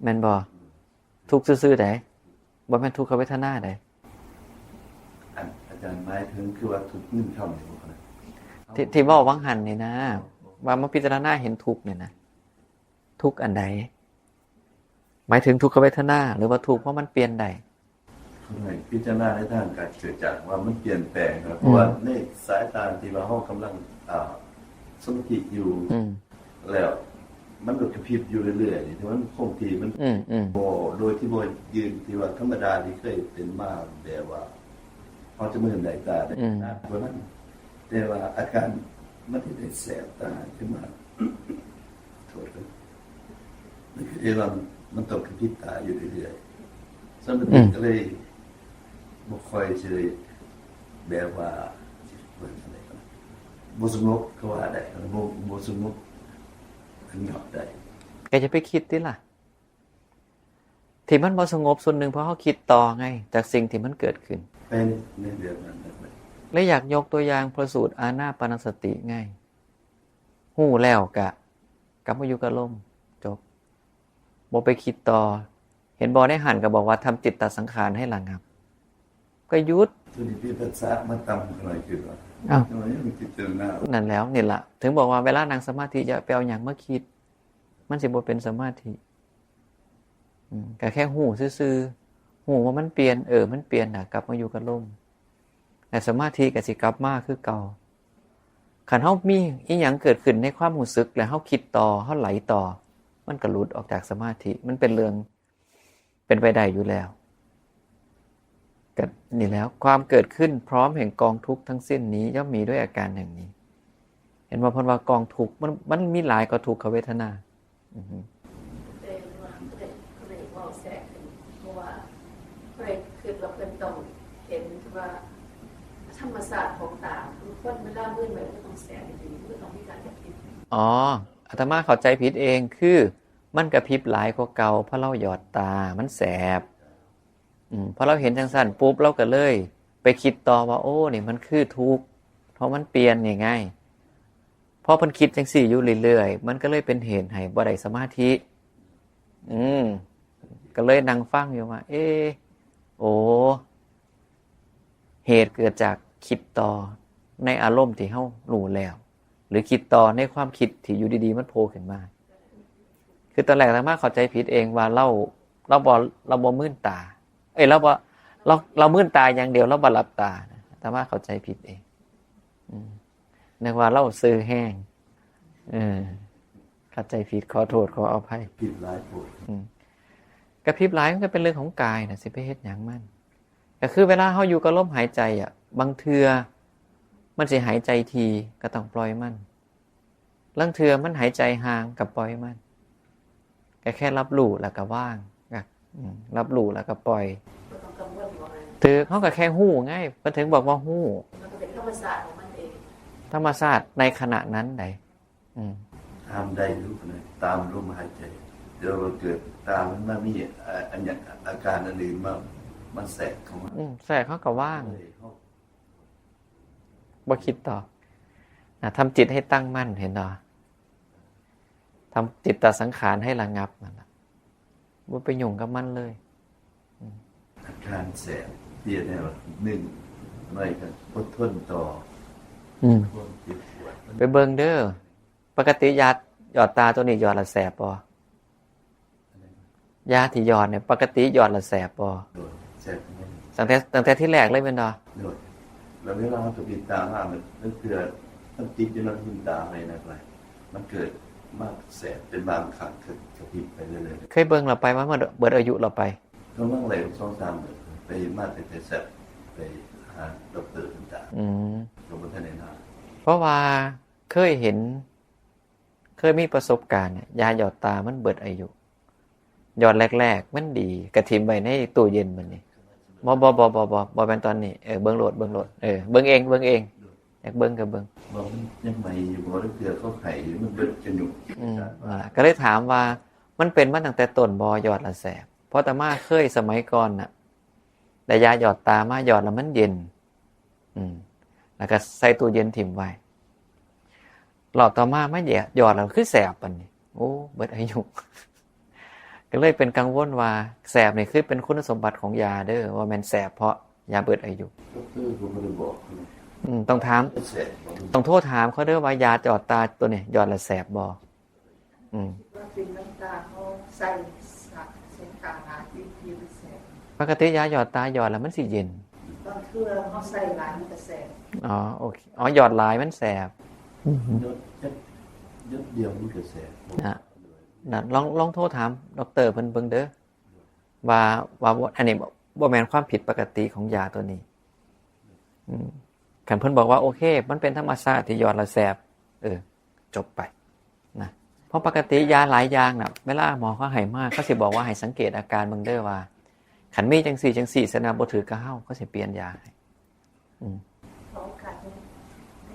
ແມ່ນບໍ່? ທຸກຊື່ໆໃດ໋ ບໍ່ແມ່ນທຸກຂະເວທະນາໃດ໋. ອັນ ອາຈານໝາຍເຖິງຄືວ່າທຸກເງິນຄຳນີ້ບໍ່? ທີ່ ທີ່ເວົ້າຫວ່າງຫັ້ນນີ້ນະ ວ່າມາພິຈາລະນາເຫັນທຸກນີ້ນະ ທຸກອັນໃດ? ໝາຍເຖິງທຸກຂະເວທະນາ ຫຼືວ່າທຸກເພາະມັນປ່ຽນໄດ້? ຂ້ານ້ອຍພິຈາລະນາໃນທາງການເກີດຈາກວ່າມັນປ່ຽນແປງນະ ເພາະວ່າ ອືມ ໃນສາຍຕາທີ່ວ່າເຮົາກຳລັງ ອ່າ ສະມາທິຢູ່ ອືມ ແລ້ວມັນກໍກະພິບຢູ່ເລື້ອຍໆ ທີ່ວ່າມັນຄົງທີ່ ມັນ ອືມໆ ບໍ່ ໂດຍທີ່ບໍ່ຍືນ ທີ່ວ່າທຳມະດາທີ່ເຄີຍເປັນມາ ແບບວ່າເຮົາຈະມືນໄດ້ ຕາໄດ້ ອືມ ນານກວ່ານັ້ນ ແຕ່ວ່າອາການມັນເຮັດໃຫ້ແສບຕາຂຶ້ນມາ ໂທດເດີ ມັນຄືເຮັດວ່າມັນຕ້ອງກະພິບຕາຢູ່ເລື້ອຍໆ ສະມາທິ ອືມ ກໍເລີຍບໍ່ຄ່ອຍຊິໄດ້ ແບບວ່າ ຊິເອີ້ນຈັ່ງໃດ ບໍ່ສະຫງົບກໍວ່າໄດ້ ບໍ່ ບໍ່ສະຫງົບ ສະຫງັບໄດ້. ກໍຢ່າໄປຄິດຕິລະ ທີ່ມັນບໍ່ສະຫງົບສ່ວນໜຶ່ງ ເພາະເຮົາຄິດຕໍ່ໄງ ຈາກສິ່ງທີ່ມັນເກີດຂຶ້ນ ເປັນໃນແບບນັ້ນ ເລີຍຢາກຍົກຕົວຢ່າງພະສູດອານາປານະສະຕິໄງ. ຮູ້ແລ້ວກະກັບມາຢູ່ກັບລົມ ຈົບ ບໍ່ໄປຄິດຕໍ່. ເຫັນບໍ່ ໃນຫັ້ນກໍບອກວ່າທຳຈິດຕະສັງຂານໃຫ້ລະງັບ ກໍຢຸດ. ຕົວນີ້ເປັນພາສາມາຕຳຂະນ້ອຍຄິດວ່າ ອ້າວ ແຕ່ວ່າຍັງພິຈາລະນາ ນັ້ນແຫຼະ ນີ້ລະ ເຖິງບອກວ່າເວລານັ່ງສະມາທິ ຢ່າໄປເອົາຫຍັງມາຄິດ ມັນຊິບໍ່ເປັນສະມາທິ. ອືມ ກໍແຄ່ຮູ້ຊື່ໆ ຮູ້ວ່າມັນປ່ຽນ ເອີ ມັນປ່ຽນນະ ກັບມາຢູ່ກັບລົມ ແລະ ສະມາທິກໍຊິກັບມາຄືເກົ່າ. ຄັນເຮົາມີອີ່ຫຍັງເກີດຂຶ້ນໃນຄວາມຮູ້ສຶກ ແລ້ວເຮົາຄິດຕໍ່ ເຮົາໄຫຼຕໍ່ ມັນກໍຫຼຸດອອກຈາກສະມາທິ ມັນເປັນເລື່ອງເປັນໄປໄດ້ຢູ່ແລ້ວ. ກໍນີ້ແຫຼະ ຄວາມເກີດຂຶ້ນພ້ອມແຫ່ງກອງທຸກທັງສິ້ນນີ້ ຍ່ອມມີດ້ວຍອາການຢ່າງນີ້. ເຫັນບໍ່ ເພິ່ນວ່າກອງທຸກ ມັນ ມັນມີຫຼາຍກວ່າທຸກຂະເວທະນາ. ອືຮຶ ແຕ່ວ່າເພິ່ນເວົ້າແຊກຂຶ້ນ ເພາະວ່າເພິ່ນຄິດວ່າເພິ່ນຕ້ອງເຫັນວ່າທຳມະຊາດຂອງຕາ ຄືຄົນເວລາມືນໄປ ມັນກໍຕ້ອງແສບອີ່ຫຼີ ມັນກໍຕ້ອງມີການກະພິບ. ອໍ ອາດຕະມາເຂົ້າໃຈຜິດເອງ ຄືມັນກະພິບຫຼາຍກວ່າເກົ່າ ເພາະລາວຫຍອດຕາ ມັນແສບ. ອືມ ພໍລາວເຫັນຈັ່ງຊັ້ນປຸບ ລາວກໍເລີຍໄປຄິດຕໍ່ວ່າ ໂອ້ ນີ້ມັນຄືທຸກ ເພາະມັນປ່ຽນນີ້ໄງ. ພໍເພິ່ນຄິດຈັ່ງຊີ້ຢູ່ເລື້ອຍໆ ມັນກໍເລີຍເປັນເຫດໃຫ້ບໍ່ໄດ້ສະມາທິ. ອືມ ກໍເລີຍນັ່ງຟັງຢູ່ວ່າ ເອ ໂອ ເຫດເກີດຈາກຄິດຕໍ່ໃນອາລົມທີ່ເຮົາຮູ້ແລ້ວ ຫຼື ຄິດຕໍ່ໃນຄວາມຄິດທີ່ຢູ່ດີໆມັນໂຜ່ຂຶ້ນມາ. ຄືຕອນແລກອາດຕະມາເຂົ້າໃຈຜິດເອງວ່າລາວ ລາວບໍ່ ລາວບໍ່ມືນຕາ ເອີຍ ລາວບໍ່ ລາວ ລາວມືນຕາຢ່າງດຽວ ລາວບໍ່ຫຼັບຕາ. ອາດຕະມາເຂົ້າໃຈຜິດເອງ ອືມ ນຶກວ່າລາວຊື່ແຮງ. ເອີ ເຂົ້າໃຈຜິດ ຂໍໂທດ ຂໍອະໄພ. ຜິດຫຼາຍໂພດ. ອືມ ກະຜິດຫຼາຍ ມັນກະເປັນເລື່ອງຂອງກາຍນະ ຊິໄປເຮັດຫຍັງມັນ. ກະຄືເວລາເຮົາຢູ່ກັບລົມຫາຍໃຈອະ ບາງເທື່ອມັນຊິຫາຍໃຈຖີ່ ກະຕ້ອງປ່ອຍມັນ. ລາງເທື່ອມັນຫາຍໃຈຫ່າງ ກະປ່ອຍມັນ. ກະແຄ່ຮັບຮູ້ແລ້ວກະວາງ ກະ ອືມ ຮັບຮູ້ແລ້ວກະປ່ອຍ. ບໍ່ຕ້ອງກັງວົນບໍ່? ຖືກ ເຮົາກະແຄ່ຮູ້ໄງ ເພິ່ນເຖິງບອກວ່າຮູ້. ມັນກະເປັນທຳມະຊາດຂອງມັນເອງ. ທຳມະຊາດໃນຂະນະນັ້ນໃດ. ອືມ ຫ້າມໄດ້ຢູ່ນະ ຕາມລົມຫາຍໃຈ. ແຕ່ວ່າເກີດຕາມມັນມາມີ ອາ ອັນຫຍັງ ອາການອັນອື່ນມາ ມັນແຊກເຂົ້າມາ. ອືມ ແຊກ ເຮົາກະວາງ ເອີຍ ເຮົາ ບໍ່ຄິດຕໍ່ນະ. ທຳຈິດໃຫ້ຕັ້ງໝັ້ນ ເຫັນບໍ່? ທຳຈິດຕະສັງຂານໃຫ້ລະງັບນັ້ນລະ ບໍ່ໄປຫຍຸ້ງກັບມັນເລີຍ. ອືມ ອາການແສບ ເປັນແນວໜຶ່ງ ໜ້ອຍກໍອົດທົນຕໍ່ ອືມ ຄວາມເຈັບປວດ. ໄປເບິ່ງເດີ ປົກກະຕິຢາຢອດຕາໂຕນີ້ຢອດລະແສບບໍ່? ຢາທີ່ຢອດນີ້ ປົກກະຕິຢອດລະແສບບໍ່? ໂດຍ ແສບ. ຕັ້ງແຕ່ ຕັ້ງແຕ່ທີແລກເລີຍແມ່ນບໍ່? ໂດຍ ແລ້ວເວລາເຮົາຈະປິດຕາມາ ມັນ ມັນເທື່ອ ມັນຕິດຢູ່ນຳພິມຕາໄວ້ນະ ມັນເກີດມາແສບເປັນບາງຄັ້ງ ກະ ກະພິບໄປເລື້ອຍໆ. ເຄີຍເບິ່ງແລ້ວໄປ ວ່າມັນເບິດອາຍຸແລ້ວໄປ? ກຳລັງໄດ້ສອງສາມມື້ ໄປມາຕັ້ງແຕ່ແສບ ໄປຫາດັອກເຕີພິມຕາ. ອືມ ກະບໍ່ທັນໄດ້ນານ ເພາະວ່າເຄີຍເຫັນ ເຄີຍມີປະສົບການ ຢາຢອດຕາມັນເບິດອາຍຸ. ຢອດແລກໆມັນດີ ກະຖິ້ມໄວ້ໃນຕູ້ເຢັນບັດນີ້. ບໍ່ ບໍ່ ບໍ່ ບໍ່ ບໍ່ ບໍ່ແມ່ນຕອນນີ້. ເອີ ເບິ່ງໂລດ ເບິ່ງໂລດ. ເອີ ເບິ່ງເອງ ເບິ່ງເອງ. ຢາກເບິ່ງກະເບິ່ງ. ວ່າມັນຍັງໃໝ່ຢູ່ບໍ່? ລາງເທື່ອເຂົາໄຫ້ມັນເບິດອາຍຸ. ອືມ ນັ້ນລະ ກະເລີຍຖາມວ່າ ມັນເປັນມາຕັ້ງແຕ່ຕົ້ນບໍ່ ຢອດລະແສບ? ເພາະອາດຕະມາເຄີຍ ສະໄໝກ່ອນນະ ໄດ້ຢາຢອດຕາມາ ຢອດແລ້ວມັນເຢັນ. ອືມ ແລ້ວກະໃສ່ຕູ້ເຢັນຖິ້ມໄວ້. ລອບຕໍ່ມາ ມາຢອດແລ້ວຄືແສບປານນີ້. ໂອ້ ເບິດອາຍຸ. ກະເລີຍເປັນກັງວົນວ່າ ແສບນີ້ຄືເປັນຄຸນສົມບັດຂອງຢາເດີ ບໍ່ແມ່ນແສບເພາະຢາເບິດອາຍຸ. ອືມ ຕ້ອງຖາມ ຕ້ອງໂທຖາມເຂົາເດີວ່າ ຢາຢອດຕາໂຕນີ້ຢອດແລ້ວແສບບໍ່? ອືມ ວ່າເປັນນ້ຳຕາເຮົາໃສ່ສາ ໃສ່ຕາຫຼາຍ ວິທີມັນແສບ. ປົກກະຕິຢາຢອດຕາຢອດແລ້ວມັນຊິເຢັນ. ບາງເທື່ອເຮົາໃສ່ຫຼາຍມັນກະແສບ. ອໍ ໂອເຄ. ອໍ ຢອດຫຼາຍມັນແສບ. ອືມ ຢອດ ຢອດດຽວມັນກະແສບ. ນະ ນະ ລອງ ລອງໂທຖາມດັອກເຕີເພິ່ນເບິ່ງເດີ ວ່າ ວ່າ ວ່າ ອັນນີ້ບໍ່ ບໍ່ແມ່ນຄວາມຜິດປົກກະຕິຂອງຢາໂຕນີ້. ອືມ ຄັນເພິ່ນບອກວ່າ ໂອເຄ ມັນເປັນທຳມະຊາດທີ່ຢອດແລ້ວແສບ ເອີ ຈົບໄປນະ. ເພາະປົກກະຕິຢາຫຼາຍຢ່າງນະ ເວລາໝໍເຂົາໃຫ້ມາ ເຂົາຊິບອກວ່າໃຫ້ສັງເກດອາການເບິ່ງເດີວ່າ ຄັນມີຈັ່ງຊີ້ຈັ່ງຊີ້ ສະແດງວ່າບໍ່ຖືກກັບເຮົາ ເຂົາຊິປ່ຽນຢາໃຫ້. ອືມ ຂໍໂອກາດ ອັນ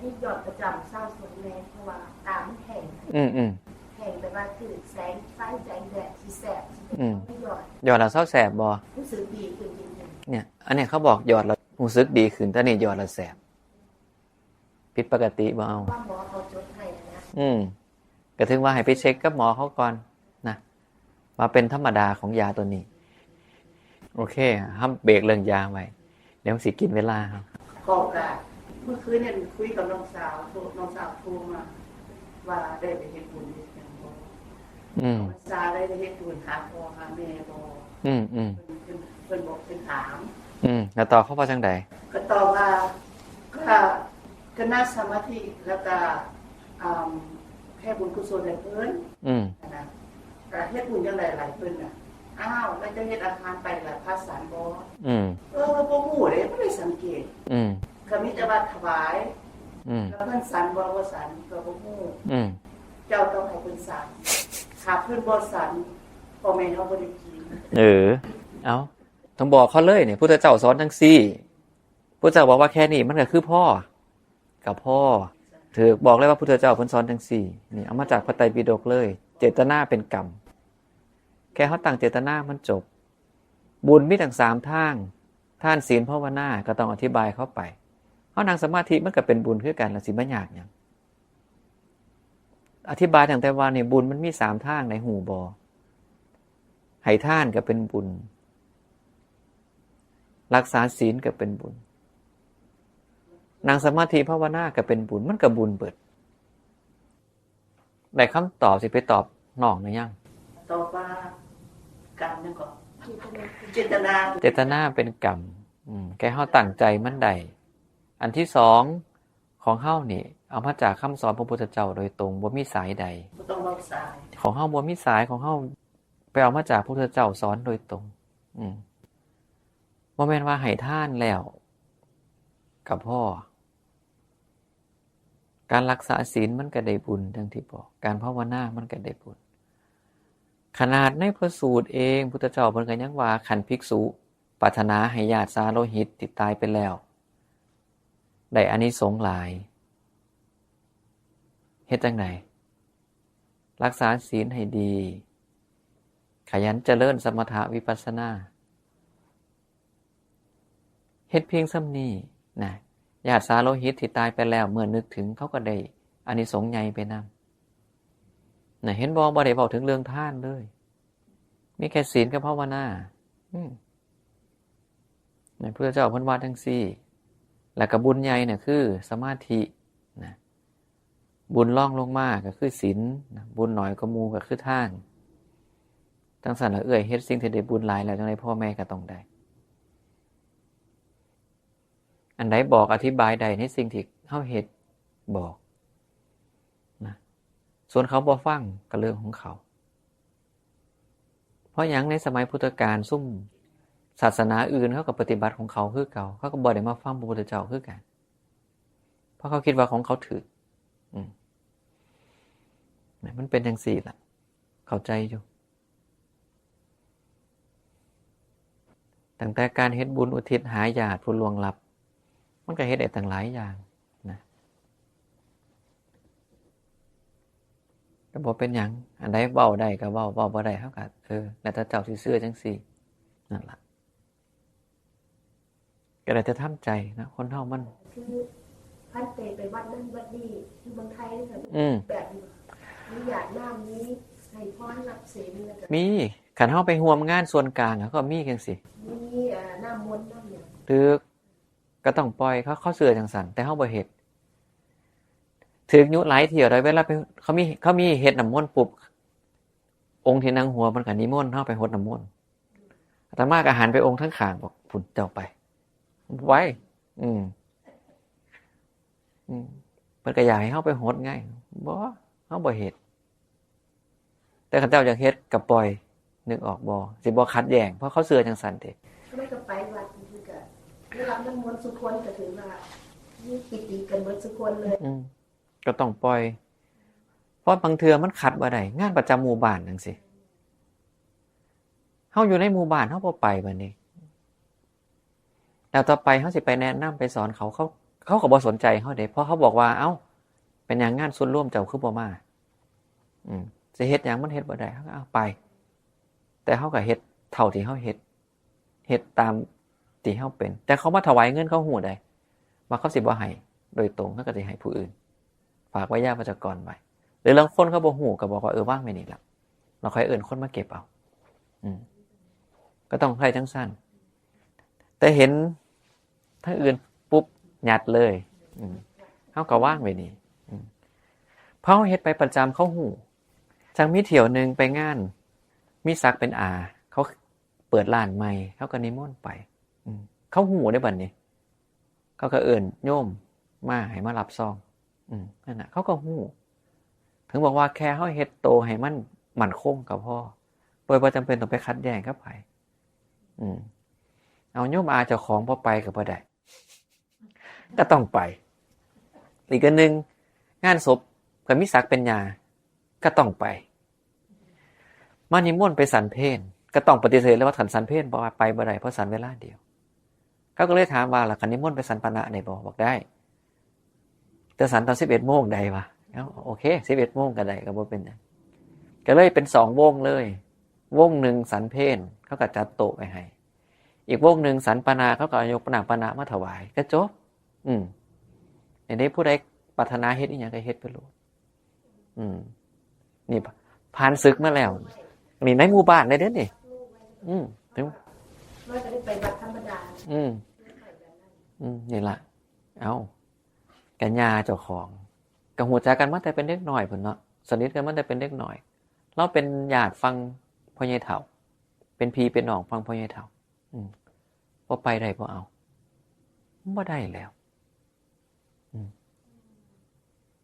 ນີ້ຢອດປະຈຳເຊົ້າສຸດແລ້ວ ເພາະວ່າຕາມັນແຫ້ງ. ອືມໆ ແຫ້ງແບບວ່າຖືກແສງໄຟ ແສງແດດຊິແສບ. ອືມ ຢອດ ຢອດແລ້ວເຊົາແສບບໍ່? ຮູ້ສຶກດີຂຶ້ນຈິງໆ. ເນີ້ຍ ອັນນີ້ເຂົາບອກຢອດແລ້ວຮູ້ສຶກດີຂຶ້ນ ແຕ່ນີ້ຢອດແລ້ວແສບ. ຜິດປົກກະຕິບໍ່ເອົາ ວ່າໝໍເຂົາຈົດໃຫ້ນະ. ອືມ ກະຖືວ່າໃຫ້ໄປເຊັກກັບໝໍເຂົາກ່ອນນະ ວ່າເປັນທຳມະດາຂອງຢາໂຕນີ້. ໂອເຄ ເຮົາເບຣກເລື່ອງຢາໄວ້ ດຽວມັນຊິກິນເວລາເຮົາ. ຂໍໂອກາດ ມື້ຄືນນີ້ຄຸຍກັບນ້ອງສາວ ໂທ ນ້ອງສາວໂທມາວ່າໄດ້ໄປເຮັດບຸນເຮັດຫຍັງບໍ່. ອືມ ສາໄດ້ໄປເຮັດບຸນຫາພໍ່ຫາແມ່ບໍ່? ອືມໆ ເພິ່ນ ເພິ່ນ ເພິ່ນບອກ ເພິ່ນຖາມ. ອືມ ແລ້ວຕອບເຂົາວ່າຈັ່ງໃດ? ກະຕອບວ່າ ກະ ກະນັ່ງສະມາທິ ແລ້ວກະ ອາ ແຜ່ບຸນກຸສົນໃຫ້ເພິ່ນ. ອືມ ຫັ້ນນະ ກະເຮັດບຸນຈັ່ງໃດຫຼາຍເພິ່ນນະ. ອ້າວ ແລ້ວເຈົ້າເຮັດອາຫານໄປລະ ພາສັນບໍ່? ອືມ ເອີ ບໍ່ຮູ້ເດ້ ບໍ່ໄດ້ສັງເກດ. ອືມ ກະມີແຕ່ວ່າຖວາຍ. ອືມ ແລ້ວເພິ່ນສັນບໍ່ ບໍ່ສັນກະບໍ່ຮູ້. ອືມ ເຈົ້າຕ້ອງໃຫ້ເພິ່ນສັນ ຖ້າເພິ່ນບໍ່ສັນ ພໍ່ແມ່ເຮົາບໍ່ໄດ້ກິນ. ເອີ ເອົ້າ ຕ້ອງບອກເຂົາເລີຍນີ້ ພຸດທະເຈົ້າສອນຈັ່ງຊີ້. ພຸດທະເຈົ້າບອກວ່າແຄ່ນີ້ມັນກະຄືພໍ ກະພໍ. ຖືກ ບອກເລີຍວ່າພຸດທະເຈົ້າເພິ່ນສອນຈັ່ງຊີ້. ນີ້ເອົາມາຈາກພະໄຕປິດົກເລີຍ ເຈດຕະນາເປັນກຳ. ແຄ່ເຮົາຕັ້ງເຈດຕະນາມັນຈົບ. ບຸນມີຕັ້ງສາມທາງ ທານ ສິນ ພາວະນາ ກະຕ້ອງອະທິບາຍເຂົາໄປ. ເຮົານັ່ງສະມາທິມັນກະເປັນບຸນຄືກັນ ລະຊິມາຍາກຫຍັງ? ອະທິບາຍຕັ້ງແຕ່ວ່ານີ້ ບຸນມັນມີສາມທາງໃດ ຮູ້ບໍ່? ໃຫ້ທານກໍເປັນບຸນ, ຮັກສາສິນກໍເປັນບຸນ, ນັ່ງສະມາທິພາວະນາກໍເປັນບຸນ, ມັນກໍບຸນເບິດ. ໄດ້ຄຳຕອບ ຊິໄປຕອບນ້ອງຫຼືຍັງ? ຕອບວ່າກຳຫຍັງເກາະ? ເຈດຕະນາ ເຈດຕະນາເປັນກຳ. ອືມ ແຄ່ເຮົາຕັ້ງໃຈມັນໄດ້. ອັນທີສອງ ຂອງເຮົານີ້ເອົາມາຈາກຄຳສອນພະພຸດທະເຈົ້າໂດຍຕົງ, ບໍ່ມີສາຍໃດ. ບໍ່ຕ້ອງເວົ້າສາຍ. ຂອງເຮົາບໍ່ມີສາຍ, ຂອງເຮົາໄປເອົາມາຈາກພະພຸດທະເຈົ້າສອນໂດຍຕົງ. ອືມ ບໍ່ແມ່ນວ່າໃຫ້ທານແລ້ວກໍພໍ. ການຮັກສາສິນມັນກໍໄດ້ບຸນ ດັ່ງທີ່ບອກ, ການພາວະນາມັນກໍໄດ້ບຸນ. ຂະໜາດໃນພະສູດເອງ ພຸດທະເຈົ້າເພິ່ນກໍຍັງວ່າ ຄັນພິກສຸປາດຖະໜາໃຫ້ຍາດສາໂລຫິດທີ່ຕາຍໄປແລ້ວ ໄດ້ອານິສົງຫຼາຍ. ເຮັດຈັ່ງໃດ? ຮັກສາສິນໃຫ້ດີ, ຂະຫຍັນຈະເລີນສະມະຖະວິປັດສະນາ. ເຮັດພຽງສ່ຳນີ້ນະ, ຍາດສາໂລຫິດທີ່ຕາຍໄປແລ້ວ ເມື່ອນຶກເຖິງ ເຂົາກໍໄດ້ອານິສົງໃຫຍ່ໄປນຳ. ນະ ເຫັນບໍ່? ບໍ່ໄດ້ເວົ້າເຖິງເລື່ອງທານເລີຍ, ມີແຕ່ສິນກັບພາວະນາ. ອືມ ນະ ພຸດທະເຈົ້າເພິ່ນວ່າຈັ່ງຊີ້. ແລ້ວກໍບຸນໃຫຍ່ນະ ຄືສະມາທິນະ, ບຸນລອງລົງມາກໍຄືສິນນະ, ບຸນໜ້ອຍກວ່າໝູ່ກໍຄືທານ. ຈັ່ງຊັ້ນລະເອື້ອຍເຮັດສິ່ງທີ່ໄດ້ບຸນຫຼາຍແລ້ວ ຈັ່ງໃດພໍ່ແມ່ກໍຕ້ອງໄດ້. ອັນໃດບອກອະທິບາຍໄດ້ໃນສິ່ງທີ່ເຮົາເຮັດ ບອກນະ, ສ່ວນເຂົາບໍ່ຟັງກໍເລື່ອງຂອງເຂົາ. ເພາະຫຍັງ? ໃນສະໄໝພຸດທະການ ຊຸມສາສະໜາອື່ນເຂົາກໍປະຕິບັດຂອງເຂົາຄືເກົ່າ, ເຂົາກໍບໍ່ໄດ້ມາຟັງພະພຸດທະເຈົ້າຄືກັນ, ເພາະເຂົາຄິດວ່າຂອງເຂົາຖືກ. ອືມ ມັນເປັນຈັ່ງຊີ້ລະ, ເຂົ້າໃຈຢູ່. ຕັ້ງແຕ່ການເຮັດບຸນອຸທິດຫາຍາດຜູ້ລ່ວງລັບ ມັນກໍເຮັດໄດ້ຕັ້ງຫຼາຍຢ່າງນະ, ກໍບໍ່ເປັນຫຍັງ. ອັນໃດເວົ້າໄດ້ກໍເວົ້າ, ເວົ້າບໍ່ໄດ້ເຮົາກໍ ເອີ ແລ້ວແຕ່ເຈົ້າຊິເຊື່ອຈັ່ງຊີ້. ນັ້ນລະ ກໍໄດ້ແຕ່ທຳໃຈນະ, ຄົນເຮົາມັນ ຄືພັນເຕໄປວັດນັ້ນວັດນີ້ ຢູ່ເມືອງໄທນີ້ກໍ ອືມ ແບບນີ້ ມີຢາດນ້ຳ ມີໃຫ້ພອນຮັບສິນ ແລ້ວກໍ ມີ. ຄັນເຮົາໄປຮ່ວມງານສ່ວນກາງ ເຂົາກໍມີຈັ່ງຊີ້ ມີ ເອີ ນ້ຳມົນນ້ຳຫຍັງ ຖືກ ກໍຕ້ອງປ່ອຍ. ເຂົາ ເຂົາເຊື່ອຈັ່ງຊັ້ນ ແຕ່ເຮົາບໍ່ເຮັດ. ຖືກຍຸຫຼາຍທ່ຽວແລ້ວ, ເວລາໄປ ເຂົາມີ ເຂົາມີເຮັດນ້ຳມົນປຸບ ອົງທີ່ນັ່ງຫົວເພິ່ນກໍນິມົນເຮົາໄປຫົດນ້ຳມົນ. ອາດຕະມາກໍຫັນໄປອົງທາງຂ້າງ ບອກ ພຸ້ນເຈົ້າໄປ ໄປ. ອືມ ອືມ ເພິ່ນກໍຢາກໃຫ້ເຮົາໄປຫົດໄງ. ບໍ່ ເຮົາບໍ່ເຮັດ. ແຕ່ຄັນເຈົ້າຢາກເຮັດກໍປ່ອຍ, ນຶກອອກບໍ່? ຊິບໍ່ຂັດແຍ້ງ ເພາະເຂົາເຊື່ອຈັ່ງຊັ້ນເດ. ກໍໄປວັດ ເພິ່ນກໍໄດ້ຮັບນ້ຳມົນສູ່ຄົນ ກໍຖືວ່າມີປີຕິກັນເບິດສູ່ຄົນເລີຍ. ອືມ ກໍຕ້ອງປ່ອຍ. ເພາະບາງເທື່ອມັນຂັດບໍ່ໄດ້, ງານປະຈຳໝູ່ບ້ານຈັ່ງຊີ້ ເຮົາຢູ່ໃນໝູ່ບ້ານ ເຮົາບໍ່ໄປ ບັດນີ້ ແລ້ວຕໍ່ໄປເຮົາຊິໄປແນະນຳໄປສອນເຂົາ, ເຂົາ ເຂົາກໍບໍ່ສົນໃຈເຮົາເດ້, ເພາະເຮົາບອກວ່າ ເອົ້າ ເປັນຫຍັງງານສ່ວນລວມເຈົ້າຄືບໍ່ມາ? ອືມ ຊິເຮັດຫຍັງ ມັນເຮັດບໍ່ໄດ້. ເຮົາກໍ ເອົາ ໄປ, ແຕ່ເຮົາກໍເຮັດເທົ່າທີ່ເຮົາເຮັດ ເຮັດຕາມທີ່ເຮົາເປັນ. ແຕ່ເຂົາມາຖວາຍເງິນ ເຂົາຮູ້ໃດວ່າເຂົາຊິບໍ່ໃຫ້ໂດຍຕົງ, ເຂົາກໍຊິໃຫ້ຜູ້ອື່ນ ຝາກໄວຍາວັດຈະກອນໄວ້. ຫຼືລາງຄົນເຂົາບໍ່ຮູ້ ກໍບອກວ່າ ເອີ ວາງໄວ້ນີ້ລະ ແລ້ວຄ່ອຍເອີ້ນຄົນມາເກັບເອົາ. ອືມ ກໍຕ້ອງໃຊ້ຈັ່ງຊັ້ນ. ແຕ່ເຫັນທາງອື່ນປຸບ ຍັດເລີຍ. ອືມ ເຮົາກໍວາງໄວ້ນີ້. ອືມ ເພາະເຮົາເຮັດໄປປະຈຳ ເຂົາຮູ້. ຈັ່ງມີຖ້ຽວໜຶ່ງໄປງານ ມີສັກເປັນອາ ເຂົາເປີດຮ້ານໃໝ່ ເຂົາກໍນິມົນໄປ. ອືມ ເຂົາຮູ້ເດ້ບັດນີ້. ເຂົາກໍເອີ້ນໂຍມມາໃຫ້ມາຮັບຊອງ. ອືມ ນັ້ນນະ ເຂົາກໍຮູ້. ເຖິງບອກວ່າແຄ່ເຮົາເຮັດໂຕໃຫ້ມັນໝັ້ນຄົງກໍພໍ ໂດຍບໍ່ຈຳເປັນຕ້ອງໄປຂັດແຍ້ງກັບໃຜ. ອືມ ເອົາໂຍມອາເຈົ້າຂອງບໍ່ໄປກໍບໍ່ໄດ້, ກໍຕ້ອງໄປ. ອີກອັນໜຶ່ງ ງານສົບກໍມີສັກເປັນຍ່າ ກໍຕ້ອງໄປ. ມານິມົນໄປສັນເພນ ກໍຕ້ອງປະຕິເສດເລີຍວ່າ ຄັນສັນເພນ ບໍ່ວ່າໄປບໍ່ໄດ້ ເພາະສັນເວລາດຽວ. ເຂົາກໍເລີຍຖາມວ່າ ລະຄັນນິມົນໄປສັນປານະໄດ້ບໍ່? ບອກໄດ້ ແຕ່ສັນຕອນສິບເອັດໂມງໄດ້ວະ. ເອົ້າ ໂອເຄ ສິບເອັດໂມງກໍໄດ້ ກໍບໍ່ເປັນຫຍັງ. ກໍເລີຍເປັນສອງວົງເລີຍ, ວົງໜຶ່ງສັນເພນ ເຂົາກໍຈັດໂຕະໄວ້ໃຫ້, ອີກວົງໜຶ່ງສັນປານະ ເຂົາກໍເອົາຍົກນ້ຳປານະມາຖວາຍ ກໍຈົບ. ອືມ ອັນນີ້ຜູ້ໃດປາດຖະໜາເຮັດອີ່ຫຍັງກໍເຮັດໄປໂລດ. ອືມ ນີ້ ຜ່ານສຶກມາແລ້ວ ນີ້ໃນໝູ່ບ້ານເດ້ນີ້. ອືມ ເຖິງ ວ່າຈະໄດ້ໄປວັດທຳມະດາ ອືມ ໄດ້ໄປແບບນັ້ນ ອືມ ນີ້ລະ ເອົ້າ ກະຍ່າເຈົ້າຂອງ ກະຮູ້ຈັກກັນມາແຕ່ເປັນເດັກນ້ອຍພຸ້ນເນາະ ສະໜິດກັນມາແຕ່ເປັນເດັກນ້ອຍ ລາວເປັນຍາດຝັ່ງພໍ່ໃຫຍ່ເຖົ້າ ເປັນພີ່ເປັນນ້ອງຝັ່ງພໍ່ໃຫຍ່ເຖົ້າ ອືມ ບໍ່ໄປໄດ້ບໍ່ເອົາ ບໍ່ໄດ້ແລ້ວ ອືມ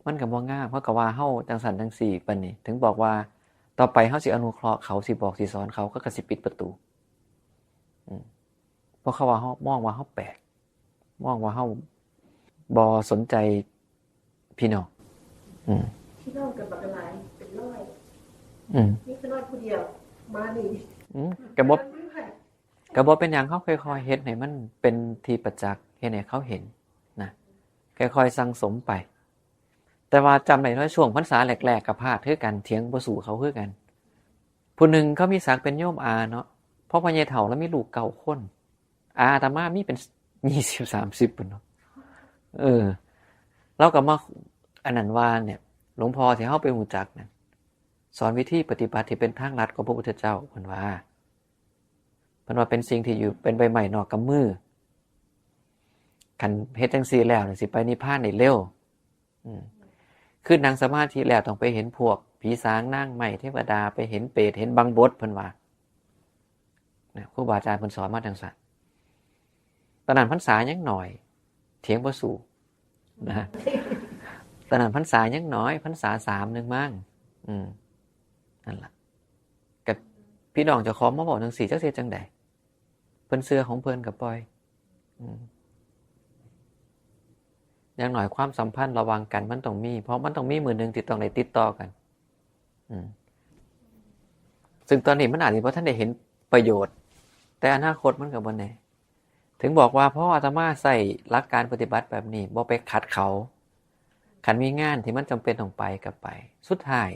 ມັນກໍບໍ່ງາມ ເຂົາກໍວ່າເຮົາຈັ່ງຊັ້ນຈັ່ງຊີ້ ປານນີ້ ເຖິງບອກວ່າຕໍ່ໄປເຮົາຊິອະນຸເຄາະເຂົາ ຊິບອກຊິສອນເຂົາ ເຂົາກໍຊິປິດປະຕູ ອືມ ເພາະເຂົາວ່າເຮົາ ມອງວ່າເຮົາແປກ ມອງວ່າເຮົາບໍ່ສົນໃຈພີ່ນ້ອງ ອືມ ພີ່ນ້ອງກັນບັກຫຼາຍເປັນຮ້ອຍ ອືມ ມີແຕ່ນ້ອຍຜູ້ດຽວມານີ້ ອືມ ກໍບໍ່ ກໍບໍ່ເປັນຫຍັງ ເຮົາຄ່ອຍໆເຮັດໃຫ້ມັນເປັນທີ່ປະຈັກ ເຮັດໃຫ້ເຂົາເຫັນນະ ຄ່ອຍໆສັ່ງສົມໄປ ແຕ່ວ່າຈຳໄດ້ເນາະ ຊ່ວງພັນສາແລກໆກໍພາດຄືກັນ ຖຽງບໍ່ສູ້ເຂົາຄືກັນ ຜູ້ໜຶ່ງເຂົາມີສັກເປັນໂຍມອາເນາະ ເພາະພໍ່ໃຫຍ່ເຖົ້າລາວມີລູກເກົ້າຄົນ ອາອາດຕະມາມີເປັນ ຊ- ຍີ່ສິບ ສາມສິບພຸ້ນເນາະ ເອີ ລາວກໍມາ ອັນນັ້ນວ່າ ເນີ້ຍ ຫຼວງພໍ່ທີ່ເຮົາໄປຮູ້ຈັກນັ້ນ ສອນວິທີປະຕິບັດທີ່ເປັນທາງລັດຂອງພະພຸດທະເຈົ້າ ເພິ່ນວ່າ ເພິ່ນວ່າເປັນສິ່ງທີ່ຢູ່ ເປັນໃບໄມ້ນອກກຳມື ຄັນເຮັດຈັ່ງຊີ້ແລ້ວ ຊິໄປນິບພານໄດ້ເລັວ ອືມ ຄືນັ່ງສະມາທິແລ້ວຕ້ອງໄປເຫັນພວກຜີສາງນາງໄມ້ເທວະດາ ໄປເຫັນເປດເຫັນບັງບົດ ເພິ່ນວ່າ ນະ ຄູບາອາຈານເພິ່ນສອນມາຈັ່ງຊັ້ນ ຕອນນັ້ນພັນສາຍັງໜ້ອຍ ຖຽງບໍ່ສູ້ນະ ຕອນນັ້ນພັນສາຍັງໜ້ອຍ ພັນສາສາມໜຶ່ງມັ້ງ ອືມ ນັ້ນລະ ກະພີ່ນ້ອງເຈົ້າຂອງມາເວົ້າຈັ່ງຊີ້ ຈັກຊິເຮັດຈັ່ງໃດ ເພິ່ນເຊື່ອຂອງເພິ່ນກໍປ່ອຍ ອືມ ຢ່າງໜ້ອຍຄວາມສຳພັນລະຫວ່າງກັນມັນຕ້ອງມີ ເພາະມັນຕ້ອງມີມື້ໜຶ່ງທີ່ຕ້ອງໄດ້ຕິດຕໍ່ກັນ ອືມ ຊຶ່ງຕອນນີ້ມັນອາດຊິບໍ່ທັນໄດ້ເຫັນປະໂຫຍດ ແຕ່ອະນາຄົດມັນກໍບໍ່ແນ່ ເຖິງບອກວ່າ ເພາະອາດຕະມາໃຊ້ຫຼັກການປະຕິບັດແບບນີ້ ບໍ່ໄປຂັດເຂົາ ຄັນມີງານທີ່ມັນຈຳເປັນຕ້ອງໄປກໍໄປ ສຸດທ້າຍ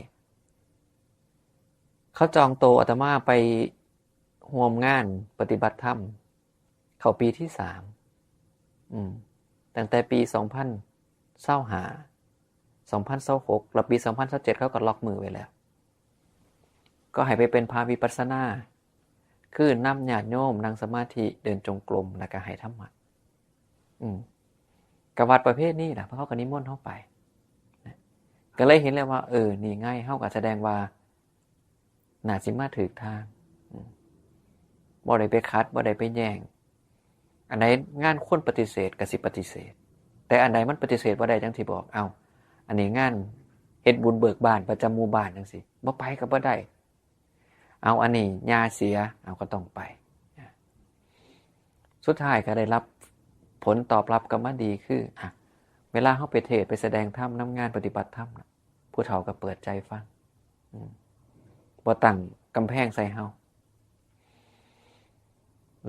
ເຂົາຈອງໂຕອາດຕະມາໄປຮ່ວມງານປະຕິບັດທຳ ເຂົ້າປີທີສາມ ອືມ ຕັ້ງແຕ່ປີສອງພັນຊາວຫ້າ ສອງພັນຊາວຫົກ ແລ້ວປີສອງພັນຊາວເຈັດ ເຂົາກໍລັອກມື້ໄວ້ແລ້ວ ກໍໃຫ້ໄປເປັນພະວິປັດສະນາ ຄືນຳຍາດໂຍມນັ່ງສະມາທິ ເດີນຈົງກົມ ແລ້ວກໍໃຫ້ທຳມະ ອືມ ກໍວັດປະເພດນີ້ລະ ເຂົາກໍນິມົນເຮົາໄປ ກໍເລີຍເຫັນແລ້ວວ່າ ເອີ ນີ້ໄງ ເຮົາກໍສະແດງວ່າ ໜ້າຊິມາຖືກທາງ ອືມ ບໍ່ໄດ້ໄປຂັດ ບໍ່ໄດ້ໄປແຍ່ງ ອັນໃດງານຄວນປະຕິເສດກໍຊິປະຕິເສດ ແຕ່ອັນໃດມັນປະຕິເສດບໍ່ໄດ້ ຈັ່ງທີ່ບອກ ເອົ້າ ອັນນີ້ງານເຮັດບຸນເບີກບານປະຈຳໝູ່ບ້ານ ຈັ່ງຊີ້ ບໍ່ໄປກໍບໍ່ໄດ້ ເອົາ ອັນນີ້ຍ່າເສຍ ເອົາ ກໍຕ້ອງໄປ ສຸດທ້າຍກໍໄດ້ຮັບຜົນຕອບຮັບກັບມາດີ ຄື ອະ ເວລາເຮົາໄປເທດ ໄປສະແດງທຳ ນຳງານປະຕິບັດທຳ ຜູ້ເຖົ້າກໍເປີດໃຈຟັງ ອືມ ບໍ່ຕັ້ງກຳແພງໃສ່ເຮົາ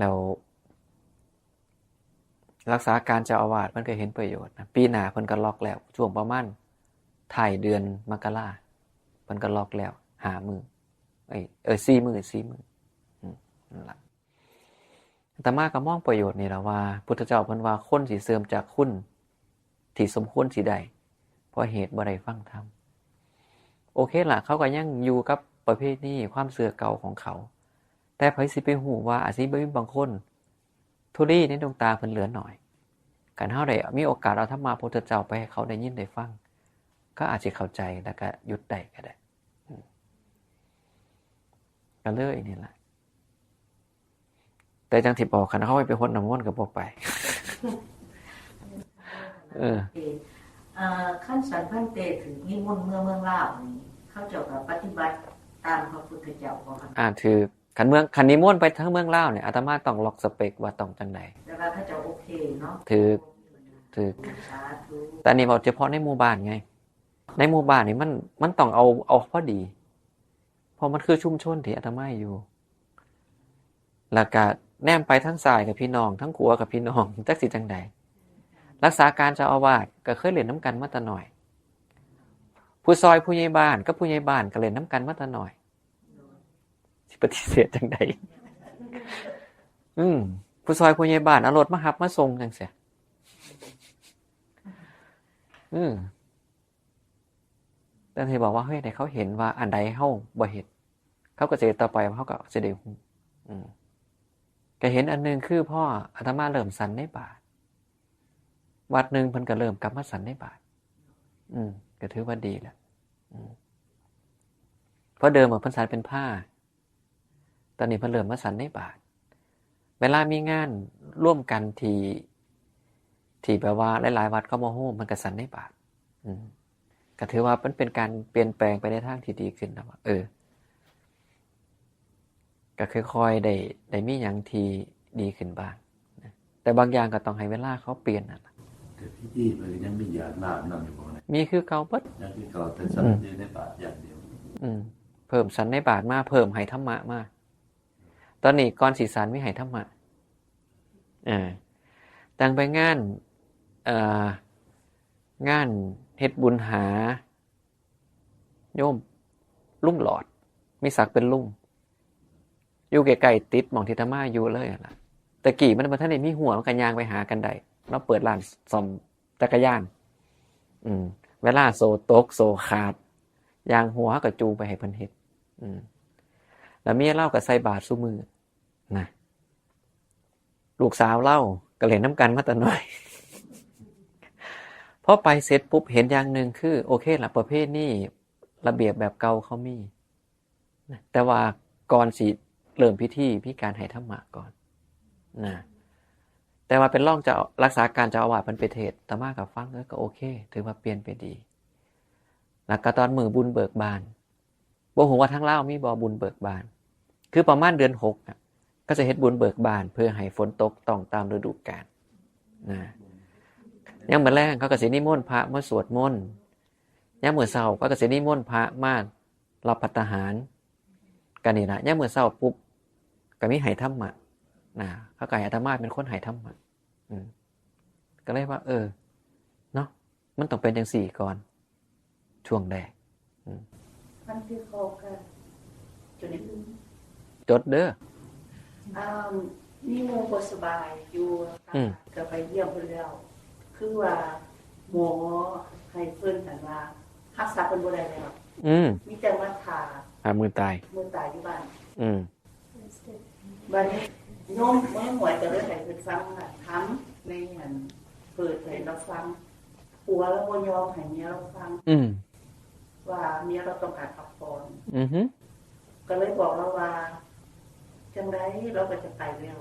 ແລ້ວ ລັກສາການເຈົ້າອາວາດເພິ່ນກໍເຫັນປະໂຫຍດນະ ປີໜ້າເພິ່ນກໍລັອກແລ້ວ ຊ່ວງປະມານທ້າຍເດືອນມະກະລາ ເພິ່ນກໍລັອກແລ້ວຫ້າມື້ ເອີ ເອີ ສີ່ມື້ ສີ່ມື້ ອືມ ນັ້ນລະ ອາດຕະມາກໍມອງປະໂຫຍດນີ້ລະວ່າ ພຸດທະເຈົ້າເພິ່ນວ່າ ຄົນຊິເສື່ອມຈາກຄຸນທີ່ສົມຄວນຊິໄດ້ ເພາະເຫດບໍ່ໄດ້ຟັງທຳ ໂອເຄລະ ເຂົາກໍຍັງຢູ່ກັບປະເພນີຄວາມເຊື່ອເກົ່າຂອງເຂົາ ແຕ່ໃຜຊິໄປຮູ້ວ່າອາດຊິມີບາງຄົນ ທຸລີໃນດວງຕາເພິ່ນເຫຼືອໜ້ອຍ ຄັນເຮົາໄດ້ມີໂອກາດເອົາທຳມະພຸດທະເຈົ້າໄປໃຫ້ເຂົາໄດ້ຍິນໄດ້ຟັງ ເຂົາອາດຊິເຂົ້າໃຈ ແລ້ວກໍຢຸດໄດ້ກໍໄດ້ ອືມ ກໍເລີຍນີ້ລະ ແຕ່ຈັ່ງທີ່ບອກ ຄັນເຮົາໃຫ້ໄປຫົດນ້ຳມົນກໍບໍ່ໄປ ເອີ ເອີ ຄັນສັນພັນເຕຖືກນິມົນເມືອເມືອງລາວນີ້ ເຂົາເຈົ້າກໍປະຕິບັດຕາມພະພຸດທະເຈົ້າບໍ່? ອາ ຖືກ ຄັນເມືອງ ຄັນນິມົນໄປທາງເມືອງລາວນີ້ ອາດຕະມາຕ້ອງລັອກສະເປັກວ່າຕ້ອງຈັ່ງໃດ ແຕ່ວ່າເຂົາເຈົ້າໂອເຄເນາະ ຖືກ ຖືກ ສາທຸ ແຕ່ນີ້ເວົ້າສະເພາະໃນໝູ່ບ້ານໄງ ໃນໝູ່ບ້ານນີ້ມັນ ມັນຕ້ອງເອົາ ເອົາພໍດີ ເພາະມັນຄືຊຸມຊົນທີ່ອາດຕະມາຢູ່ ແລ້ວກະແນມໄປທາງຊ້າຍກໍພີ່ນ້ອງ ທາງຂວາກໍພີ່ນ້ອງ ຈັກຊິຈັ່ງໃດ ລັກສາການເຈົ້າອາວາດກໍເຄີຍຫຼິ້ນນຳກັນມາແຕ່ນ້ອຍ ຜູ້ຊ່ອຍຜູ້ໃຫຍ່ບ້ານກັບຜູ້ໃຫຍ່ບ້ານກໍຫຼິ້ນນຳກັນມາແຕ່ນ້ອຍ ຊິປະຕິເສດຈັ່ງໃດ? ອືມ ຜູ້ຊ່ອຍຜູ້ໃຫຍ່ບ້ານເອົາລົດມາຮັບມາສົ່ງຈັ່ງຊີ້ ອືມ ແຕ່ທີ່ບອກວ່າເຮັດໃຫ້ເຂົາເຫັນວ່າອັນໃດເຮົາບໍ່ເຮັດ ເຂົາກໍຊິເຮັດຕໍ່ໄປ ເຮົາກໍຊິໄດ້ຮູ້ ອືມ ກໍເຫັນອັນໜຶ່ງຄື ພໍອາດຕະມາເລີ່ມສັນໃນບາດ ວັດໜຶ່ງເພິ່ນກໍເລີ່ມກັບມາສັນໃນບາດ ອືມ ກໍຖືວ່າດີແລ້ວ ອືມ ເພາະເດີມເພິ່ນສັນເປັນພາ ຕອນນີ້ເພິ່ນເລີ່ມມາສັນໃນບາດ ເວລາມີງານລວມກັນທີ່ ທີ່ແບບວ່າຫຼາຍໆວັດເຂົາມາໂຮມ ເພິ່ນກໍສັນໃນບາດ ອືມ ກໍຖືວ່າມັນເປັນການປ່ຽນແປງໄປໃນທາງທີ່ດີຂຶ້ນນະ ວ່າ ເອີ ກໍຄ່ອຍໆໄດ້ ໄດ້ມີຫຍັງທີ່ດີຂຶ້ນບ້າງນະ ແຕ່ບາງຢ່າງກໍຕ້ອງໃຫ້ເວລາເຂົາປ່ຽນນັ້ນລະ ແຕ່ພິທີມັນກໍຍັງມີຢາດນ້ຳນຳຢູ່ບໍ່ນະ? ມີຄືເກົ່າເບິດ ຍັງຄືເກົ່າ ແຕ່ສັນ ອືມ ຢູ່ໃນບາດຢ່າງດຽວ ອືມ ເພີ່ມສັນໃນບາດມາ ເພີ່ມໃຫ້ທຳມະມາ ຕອນນີ້ກ່ອນຊິສັນມີໃຫ້ທຳມະ ເອີ ຕັ້ງໄປງານ ເອີ ງານເຮັດບຸນຫາໂຍມລຸງຫຼອດ ມີສັກເປັນລຸງ ຢູ່ໃກ້ໆຕິດໝ່ອງທີ່ອາດຕະມາຢູ່ເລີຍຫັ້ນລະ ແຕ່ກີ້ມັນບໍ່ທັນໄດ້ມີຮົ້ວ ມັນກໍຍ່າງໄປຫາກັນໄດ້ ລາວເປີດຮ້ານສ້ອມຈັກກະຍານ ອືມ ເວລາໂສ້ຕົກໂສ້ຂາດ ຢ່າງຫົວເຮົາກໍຈູງໄປໃຫ້ເພິ່ນເຮັດ ອືມ ແລ້ວເມຍລາວກໍໃສ່ບາດຊຸມື້ນະ ລູກສາວລາວກໍເຫຼັ້ນນຳກັນມາແຕ່ນ້ອຍ ພໍໄປເສັດປຸບເຫັນຢ່າງໜຶ່ງຄື ໂອເຄລະ ປະເພນີລະບຽບແບບເກົ່າເຂົາມີນະ ແຕ່ວ່າກ່ອນຊິເລີ່ມພິທີມີການໃຫ້ທຳມະກ່ອນນະ ແຕ່ວ່າເປັນຮອງເຈົ້າ ລັກສາການເຈົ້າອາວາດເພິ່ນໄປເທດ ອາດຕະມາກໍຟັງ ເອີ ກໍໂອເຄ ຖືວ່າປ່ຽນໄປດີ ແລ້ວກໍຕອນມື້ບຸນເບີກບານ ບໍ່ຮູ້ວ່າທາງລາວມີບໍ່ບຸນເບີກບານ ຄືປະມານເດືອນຫົກນະ ເຂົາຈະເຮັດບຸນເບີກບານເພື່ອໃຫ້ຝົນຕົກຕ້ອງຕາມລະດູການນະ ຍາມມື້ແລງເຂົາກໍຊິນິມົນພະມາສວດມົນ ຍາມມື້ເຊົ້າເຂົາກໍຊິນິມົນພະມາຮັບພັດຕາຫານ ກໍນີ້ລະ ຍາມມື້ເຊົ້າປຸບກໍມີໃຫ້ທຳມະນະ ເຂົາກໍໃຫ້ອາດຕະມາເປັນຄົນໃຫ້ທຳມະ ອືມ ກໍເລີຍວ່າ ເອີ ເນາະ ມັນຕ້ອງເປັນຈັ່ງຊີ້ກ່ອນ ຊ່ວງແລກ ອືມ ວັນທີ່ເຂົ້າກັນ ຈົດເດີ ອາ ມີໝູ່ບໍ່ສະບາຍຢູ່ ອືມ ກໍໄປຢ້ຽມເພິ່ນແລ້ວ ຄືວ່າໝໍໃຫ້ເພິ່ນຫັ້ນວ່າ ຮັກສາເພິ່ນບໍ່ໄດ້ແລ້ວ ອືມ ມີແຕ່ມາຖ້າ ຖ້າມື້ຕາຍ ມື້ຕາຍຢູ່ບ້ານ ອືມ ບັດນີ້ໂຍມເມືອງຫວຍກໍເລີຍໃຫ້ເພິ່ນຟັງທຳໃນອັນ ເປີດໃຫ້ລາວຟັງ ຜົວລາວບໍ່ຍອມໃຫ້ເມຍລາວຟັງ ອືມ ວ່າເມຍລາວຕ້ອງການພັກຜ່ອນ ອືຮຶ ກໍເລີຍບອກລາວວ່າ ຈັ່ງໃດລາວກໍຈະໄປແລ້ວ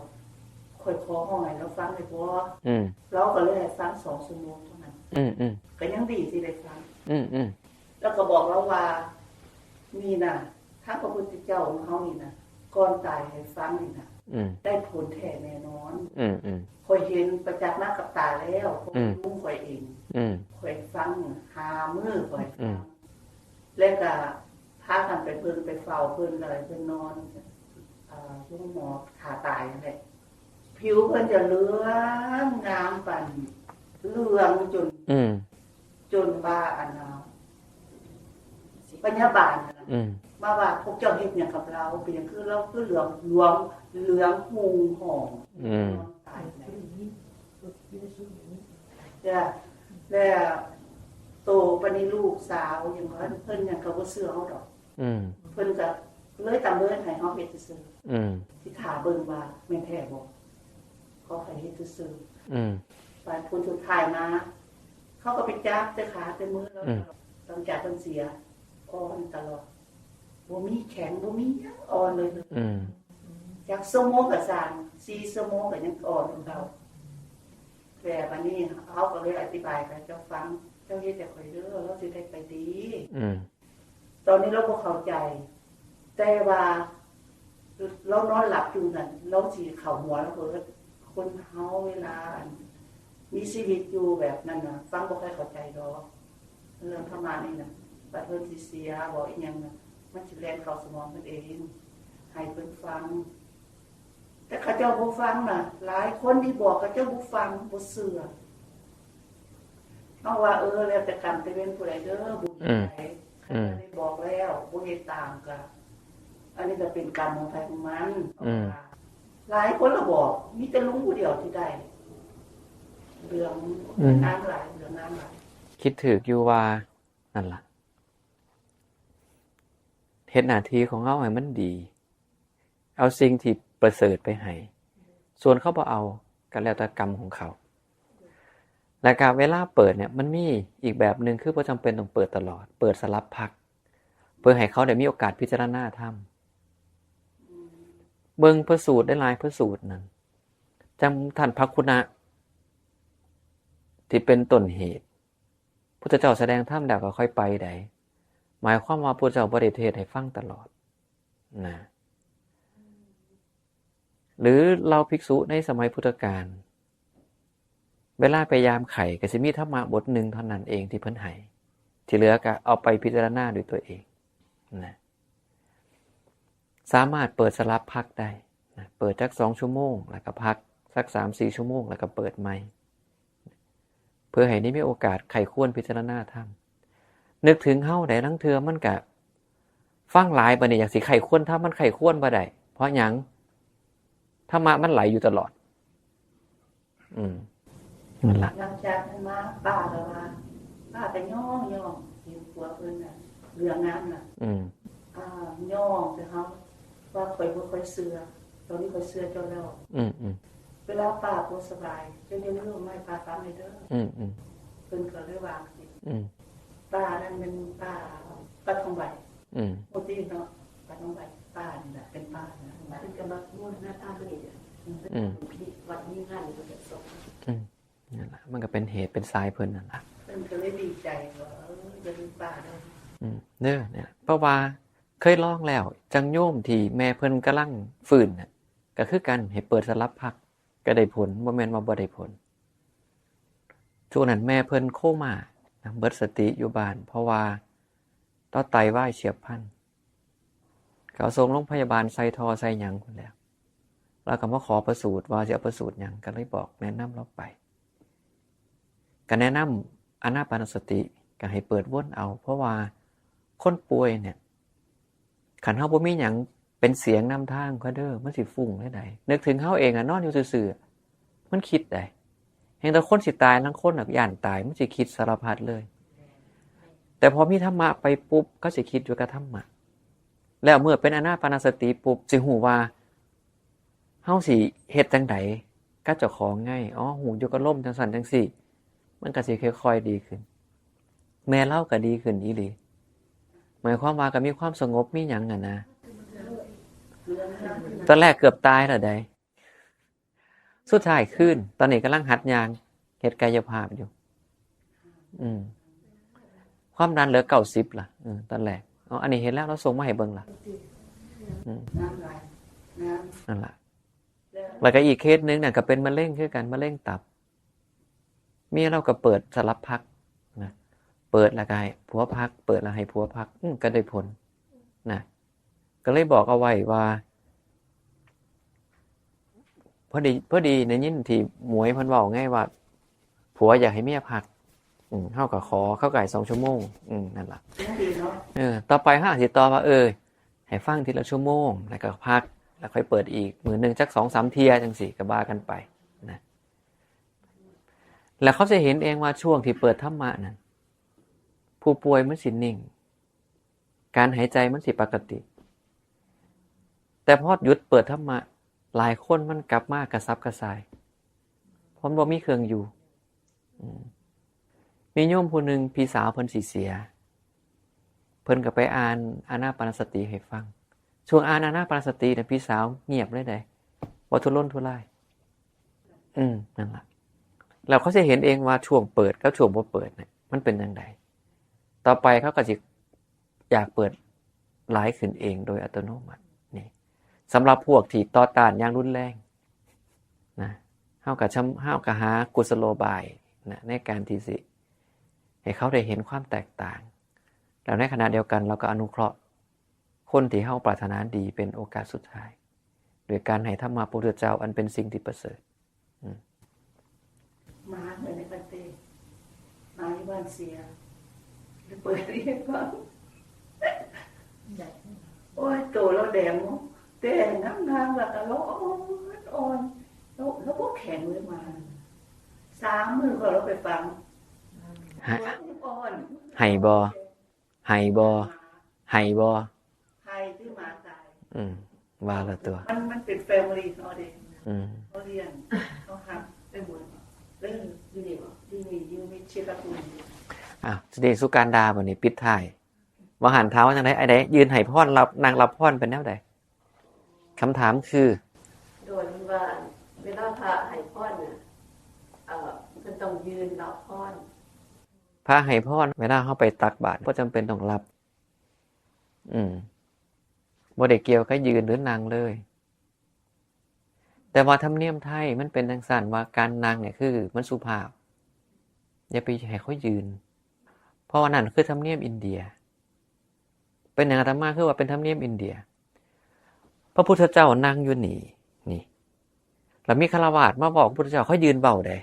ຂ້ອຍຂໍຮ້ອງໃຫ້ລາວຟັງໄດ້ບໍ່? ອືມ ລາວກໍເລີຍໃຫ້ຟັງສອງຊົ່ວໂມງເທົ່ານັ້ນ ອືມໆ ກໍຍັງດີທີ່ໄດ້ຟັງ ອືມໆ ແລ້ວກໍບອກລາວວ່າ ນີ້ນະ ທາງພະພຸດທະເຈົ້າຂອງເຮົານີ້ນະ ກ່ອນຕາຍໃຫ້ຟັງນີ້ນະ ອືມ ໄດ້ຜົນແທ້ແນ່ນອນ ອືມໆ ຂ້ອຍເຫັນປະຈັກມາກັບຕາແລ້ວ ເພາະ ອືມ ລຸງຂ້ອຍເອງ ອືມ ຂ້ອຍຟັງຫ້າມື້ ຂ້ອຍ ອືມ ແລ້ວກະພາກັນໄປເບິ່ງໄປເຝົ້າເພິ່ນ ແລ້ວໃຫ້ເພິ່ນນອນ ເອີ ໂຮງໝໍຖ້າຕາຍຫັ້ນແຫຼະ ຜິວເພິ່ນຈະເຫຼືອງງາມປານ ເຫຼືອງຈົນ ອືມ ຈົນວ່າອັນນ່າ ພະຍາບານຫັ້ນນະ ອືມ ມາວ່າ ພວກເຈົ້າເຮັດຫຍັງກັບລາວ? ເປັນຫຍັງຄືລາວຄືເຫຼືອງ ເຫຼືອງ ເຫຼືອງຮຸ່ງຫໍ່ ອືມ ຕາຍແລ້ວ ຈ້ະ ແລ້ວໂຕປານນີ້ລູກສາວຫຍັງ ເພິ່ນ ເພິ່ນຫຍັງກໍບໍ່ເຊື່ອເຮົາດອກ ອືມ ເພິ່ນກໍເລີຍຕຳເລີຍໃຫ້ເຮົາເຮັດຊື່ໆ ອືມ ຊິຖ້າເບິ່ງວ່າແມ່ນແທ້ບໍ່ ຂໍໃຫ້ເຮັດຊື່ໆ ອືມ ບາດຜົນສຸດທ້າຍມາ ເຂົາກໍໄປຈັບແຕ່ຂາແຕ່ມືລາວ ອືມ ຫຼັງຈາກເພິ່ນເສຍ ອ່ອນຕະຫຼອດ ບໍ່ມີແຂງ ບໍ່ມີຫຍັງ ອ່ອນເລີຍ ອືມ ຈັກຊົ່ວໂມງກໍຊ່າງ ສີ່ຊົ່ວໂມງກໍຍັງອ່ອນຄືເກົ່າ ແຕ່ບາດນີ້ເຮົາກໍເລີຍອະທິບາຍໃຫ້ເຈົ້າຟັງ ເຈົ້າເຮັດໃຫ້ຂ້ອຍເດີ ລາວຊິໄດ້ໄປດີ ອືມ ຕອນນີ້ລາວບໍ່ເຂົ້າໃຈ ແຕ່ວ່າລາວນອນຫຼັບຢູ່ນັ້ນ ລາວຊິເຂົ້າຫົວລາວເບີດ ຄົນເຮົາເວລາ ອັນ ມີຊີວິດຢູ່ແບບນັ້ນນະ ຟັງບໍ່ຄ່ອຍເຂົ້າໃຈດອກ ເລື່ອງທຳມະນີ້ນະ ບັດເພິ່ນຊິເສຍ ເວົ້າອີ່ຫຍັງນະ ມັນຊິແລ່ນເຂົ້າສະໝອງເພິ່ນເອງ ໃຫ້ເພິ່ນຟັງ ແຕ່ເຂົາເຈົ້າບໍ່ຟັງນະ ຫຼາຍຄົນທີ່ບອກເຂົາເຈົ້າບໍ່ຟັງ ບໍ່ເຊື່ອ ເຮົາວ່າ ເອີ ແລ້ວແຕ່ກຳແຕ່ເວນຜູ້ໃດເດີ ບຸນໃຜ ອືມ ຄັນໄດ້ບອກແລ້ວ ບໍ່ເຮັດຕາມກະ ອັນນີ້ກະເປັນກຳຂອງໃຜຂອງມັນ ອືມ ເພາະວ່າຫຼາຍຄົນລະບອກ ມີແຕ່ລຸງຜູ້ດຽວທີ່ໄດ້ ເລື່ອງ ອືມ ງາມຫຼາຍ ເລື່ອງງາມຫຼາຍ ຄິດຖືກຢູ່ວ່າ ນັ້ນລະ ເຮັດໜ້າທີ່ຂອງເຮົາໃຫ້ມັນດີ ເອົາສິ່ງທີ່ ປະເສີດໄປໃຫ້. ສ່ວນເຂົາບໍ່ເອົາ ກໍແລ້ວແຕ່ກຳຂອງເຂົາ. ແລ້ວກໍເວລາເປີດເນຍ ມັນມີອີກແບບໜຶ່ງ ຄືບໍ່ຈຳເປັນຕ້ອງເປີດຕະຫຼອດ, ເປີດສະຫຼັບພັກ ເພື່ອໃຫ້ເຂົາໄດ້ມີໂອກາດພິຈາລະນາທຳ. ເບິ່ງພະສູດຫຼາຍໆພະສູດນັ້ນ ຈັ່ງທ່ານພະຄຸນະ ທີ່ເປັນຕົ້ນເຫດ ພຸດທະເຈົ້າສະແດງທຳແລ້ວກໍຄ່ອຍໄປໃດ ໝາຍຄວາມວ່າພຸດທະເຈົ້າບໍ່ໄດ້ເທດໃຫ້ຟັງຕະຫຼອດນະ. ຫຼືເຫຼົ່າພິກສຸໃນສະໄໝພຸດທະການ ເວລາໄປຢາມໄຂ້ ກໍຊິມີທຳມະບົດໜຶ່ງເທົ່ານັ້ນເອງທີ່ເພິ່ນໃຫ້, ທີ່ເຫຼືອກໍເອົາໄປພິຈາລະນາດ້ວຍຕົວເອງນະ. ສາມາດເປີດສະຫຼັບພັກໄດ້ນະ, ເປີດຈັກສອງຊົ່ວໂມງ ແລ້ວກໍພັກສັກສາມສີ່ຊົ່ວໂມງ ແລ້ວກໍເປີດໃໝ່ ເພື່ອໃຫ້ໄດ້ມີໂອກາດໃຄ່ຄວນພິຈາລະນາທຳ. ນຶກເຖິງເຮົາໄດ໋ ລາງເທື່ອມັນກະຟັງຫຼາຍ ບາດນີ້ຢາກຊິໃຄ່ຄວນທຳ ມັນໃຄ່ຄວນບໍ່ໄດ້. ເພາະຫຍັງ? ທຳມະມັນໄຫຼຢູ່ຕະຫຼອດ. ອືມ ນັ້ນລະ. ຫຼັງຈາກນັ້ນມາ ປ້າກໍວ່າ ປ້າກໍຍ້ອງໆ ເຫັນຜົວເພິ່ນນະເຫຼືອງາມນະ. ອືມ ອ່າ ຍ້ອງແຕ່ເຮົາວ່າ ຂ້ອຍບໍ່ຄ່ອຍເຊື່ອ, ຕອນນີ້ຂ້ອຍເຊື່ອເຈົ້າແລ້ວ. ອືມໆ ເວລາປ້າບໍ່ສະບາຍ ເຈົ້າຢ່າລືມເວົ້າໃຫ້ປ້າຟັງເດີ. ອືມໆ ເພິ່ນກໍເລີຍວ່າຈັ່ງຊີ້. ອືມ ປ້ານັ້ນແມ່ນປ້າ ປ້າທອງໃບ. ອືມ ໂອຕິເນາະ ປ້າທອງໃບ. ປ້ານີ້ແຫຼະເປັນປ້ານະ ເພິ່ນກໍມັກມ່ວນໜ້າຕາດີ. ອືມ ອືມ ວັດມີງານ ເພິ່ນກໍສົ່ງ. ອືມ ນັ້ນລະ ມັນກໍເປັນເຫດເປັນສາຍເພິ່ນນັ້ນລະ. ເພິ່ນກໍເລີຍດີໃຈວ່າ ເອີ ຢ່າລືມປ້າເດີ. ອືມ ເດີ ເນຍ ເພາະວ່າເຄີຍລອງແລ້ວ ຈັ່ງໂຍມທີ່ແມ່ເພິ່ນກຳລັງຟື້ນນະ ກໍຄືກັນ ໃຫ້ເປີດສະຫຼັບພັກ ກໍໄດ້ຜົນ, ບໍ່ແມ່ນວ່າບໍ່ໄດ້ຜົນ. ຊ່ວງນັ້ນແມ່ເພິ່ນໂຄມ່ານະ ເບິດສະຕິຢູ່ບ້ານ ເພາະວ່າຕໍ່ໄຕວາຍເສຍບພັນ. ເຂົາສົ່ງໂລງພະຍາບານ ໃສ່ທໍ່ໃສ່ຫຍັງພຸ້ນແຫຼ້ວ. ລາວກໍມາຂໍປະສູດ ວ່າຊິເອົາປະສູດຫຍັງ ກໍເລີຍບອກແນະນຳລາວໄປ. ກໍແນະນຳອານາປານະສະຕິ ກໍໃຫ້ເປີດວົນເອົາ, ເພາະວ່າຄົນປ່ວຍເນຍ ຄັນເຮົາບໍ່ມີຫຍັງເປັນສຽງນຳທາງເຂົາເດີ ມັນຊິຟຸ້ງແນວໃດ? ນຶກເຖິງເຮົາເອງອະ ນອນຢູ່ຊື່ໆ ມັນຄິດໃດ໋. ແຮ່ງແຕ່ຄົນຊິຕາຍ ລາງຄົນນະຢ້ານຕາຍ ມັນຊິຄິດສາລະພັດເລີຍ. ແຕ່ພໍມີທຳມະໄປປຸບ ເຂົາຊິຄິດຢູ່ກັບທຳມະ. ແລ້ວເມື່ອເປັນອານາປານະສະຕິປຸບ ຊິຮູ້ວ່າ ເຮົາຊິເຮັດຈັ່ງໃດກັບເຈົ້າຂອງໄງ? ອໍ ຮູ້ຢູ່ກັບລົມຈັ່ງຊັ້ນຈັ່ງຊີ້ ມັນກໍຊິຄ່ອຍໆດີຂຶ້ນ. ແມ່ລາວກໍດີຂຶ້ນອີ່ຫຼີ. ໝາຍຄວາມວ່າກໍມີຄວາມສະຫງົບ ມີຫຍັງຫັ້ນນະ. ຕອນແລກເກືອບຕາຍແລ້ວໃດ໋. ສຸດທ້າຍຄືນ, ຕອນນີ້ກຳລັງຫັດຍ່າງ, ເຮັດກາຍະພາບຢູ່. ອືມ ຄວາມດັນເຫຼືອເກົ້າສິບລະ. ເອີ ຕອນແລກ. ເອົາ ອັນນີ້ເຫັນແລ້ວ ລາວສົ່ງມາໃຫ້ເບິ່ງລະ. ອືມ ງາມຫຼາຍ ງາມ. ນັ້ນລະ. ແລ້ວ ແລ້ວກໍອີກເຄສໜຶ່ງນະ ກໍເປັນມະເຮັງຄືກັນ, ມະເຮັງຕັບ. ເມຍລາວກໍເປີດສະຫຼັບພັກນະ, ເປີດແລ້ວກໍໃຫ້ຜົວພັກ, ເປີດແລ້ວໃຫ້ຜົວພັກ. ອືມ ກໍໄດ້ຜົນນະ. ກໍເລີຍບອກເອົາໄວ້ວ່າ ພໍດີ ພໍດີໄດ້ຍິນທີ່ໝວຍເພິ່ນເວົ້າໄງວ່າ ຜົວຢາກໃຫ້ເມຍພັກ. ອືມ ເຮົາກໍຂໍເຂົາກໍໃຫ້ສອງຊົ່ວໂມງ. ອືມ ນັ້ນລະ. ເອີ ຕໍ່ໄປເຮົາອາດຊິຕໍ່ວ່າ ເອີ ໃຫ້ຟັງທີລະຊົ່ວໂມງ ແລ້ວກໍພັກ ແລ້ວຄ່ອຍເປີດອີກມື້ໜຶ່ງຈັກສອງສາມເທື່ອ ຈັ່ງຊີ້ກໍວ່າກັນໄປນະ. ແລ້ວເຂົາຈະເຫັນເອງວ່າ ຊ່ວງທີ່ເປີດທຳມະນັ້ນ ຜູ້ປ່ວຍມັນຊິນິ່ງ, ການຫາຍໃຈມັນຊິປົກກະຕິ. ແຕ່ພໍຢຸດເປີດທຳມະ ຫຼາຍຄົນມັນກັບມາກະສັບກະສ່າຍ ເພາະມັນບໍ່ມີເຄື່ອງຢູ່. ອືມ ມີໂຍມຜູ້ໜຶ່ງ ພີ່ສາວເພິ່ນຊິເສຍ, ເພິ່ນກໍໄປອ່ານອານາປານະສະຕິໃຫ້ຟັງ. ຊ່ວງອ່ານອານາປານະສະຕິນະ ພີ່ສາວງຽບເລີຍໃດ໋, ບໍ່ທຸລົນທຸລາຍ. ອືມ ນັ້ນລະ. ແລ້ວເຂົາຊິເຫັນເອງວ່າ ຊ່ວງເປີດກັບຊ່ວງບໍ່ເປີດນະ ມັນເປັນຈັ່ງໃດ. ຕໍ່ໄປເຂົາກໍຊິ ຢາກເປີດຫຼາຍຂຶ້ນເອງໂດຍອັດຕະໂນມັດ. ນີ້ສຳລັບພວກທີ່ຕໍ່ຕ້ານຢ່າງຮຸນແຮງນະ, ເຮົາກໍຊຳ ເຮົາກໍຫາກຸສະໂລບາຍນະ ໃນການທີ່ຊິໃຫ້ເຂົາໄດ້ເຫັນຄວາມແຕກຕ່າງ, ແລ້ວໃນຂະນະດຽວກັນ ເຮົາກໍອະນຸເຄາະຄົນທີ່ເຮົາປາດຖະໜາດີເປັນໂອກາດສຸດທ້າຍ ໂດຍການໃຫ້ທຳມະພະພຸດທະເຈົ້າ ອັນເປັນສິ່ງທີ່ປະເສີດ. ອືມ ໝາເພິ່ນໃນປະເທດ ໝາຢູ່ບ້ານເສຍ ໄດ້ເປີດໃຫ້ຟັງ. ໂອ້ຍ ໂຕລາວແດງເນາະ ແຕ່ງງາມໆ ແລ້ວກໍລາວອ່ອນໆ ລາວ ລາວບໍ່ແຂງເລີຍໝາ. ສາມມື້ກໍລາວໄປຟັງ ໃຫ້ ອ່ອນ ໃຫ້ບໍ່? ໄຫ້ບໍ່? ໄຫ້ບໍ່? ໄຫ້ຄືໝາຕາຍ. ອືມ ວ່າລະຕົວະ ມັນ ມັນເປັນ family ເຮົາເດ້ ອືມ ເຮົາລ້ຽງ ເຮົາຮັກໄປໝົດ. ເອີ ຢູ່ນີ້ບໍ່ ຢູ່ນີ້ ຢູ່ເມັກຊິກາໂກ. ອ່າ ຊິໄດ້ສຸການດາ ບັດນີ້ປິດທ້າຍ ວ່າຫັ້ນ ຖາມວ່າຈັ່ງໃດ? ອັນໃດ ຢືນໃຫ້ພອນ ຮັບ ນັ່ງຮັບພອນເປັນແນວໃດ? ຄຳຖາມຄື ໂດຍ ເພິ່ນວ່າເວລາພະໃຫ້ພອນນະ ເອີ ເພິ່ນຕ້ອງຢືນຮັບພອນ. ພະໃຫ້ພອນ ເວລາເຮົາໄປຕັກບາດ ບໍ່ຈຳເປັນຕ້ອງຮັບ ອືມ ບໍ່ໄດ້ກ່ຽວກັບຢືນ ຫຼື ນັ່ງເລີຍ. ແຕ່ວ່າທຳນຽມໄທມັນເປັນຈັ່ງຊັ້ນ ວ່າການນັ່ງນີ້ຄືມັນສຸພາບ ຢ່າໄປໃຫ້ເຂົາຢືນ ເພາະວ່ານັ້ນຄືທຳນຽມອິນເດຍ. ເປັນຫຍັງອາດຕະມາຄືວ່າເປັນທຳນຽມອິນເດຍ? ພະພຸດທະເຈົ້ານັ່ງຢູ່ນີ້ ນີ້ ແລ້ວມີຄາລະວາດມາເວົ້າກັບພະພຸດທະເຈົ້າ ເຂົາຢືນເວົ້າເດ້.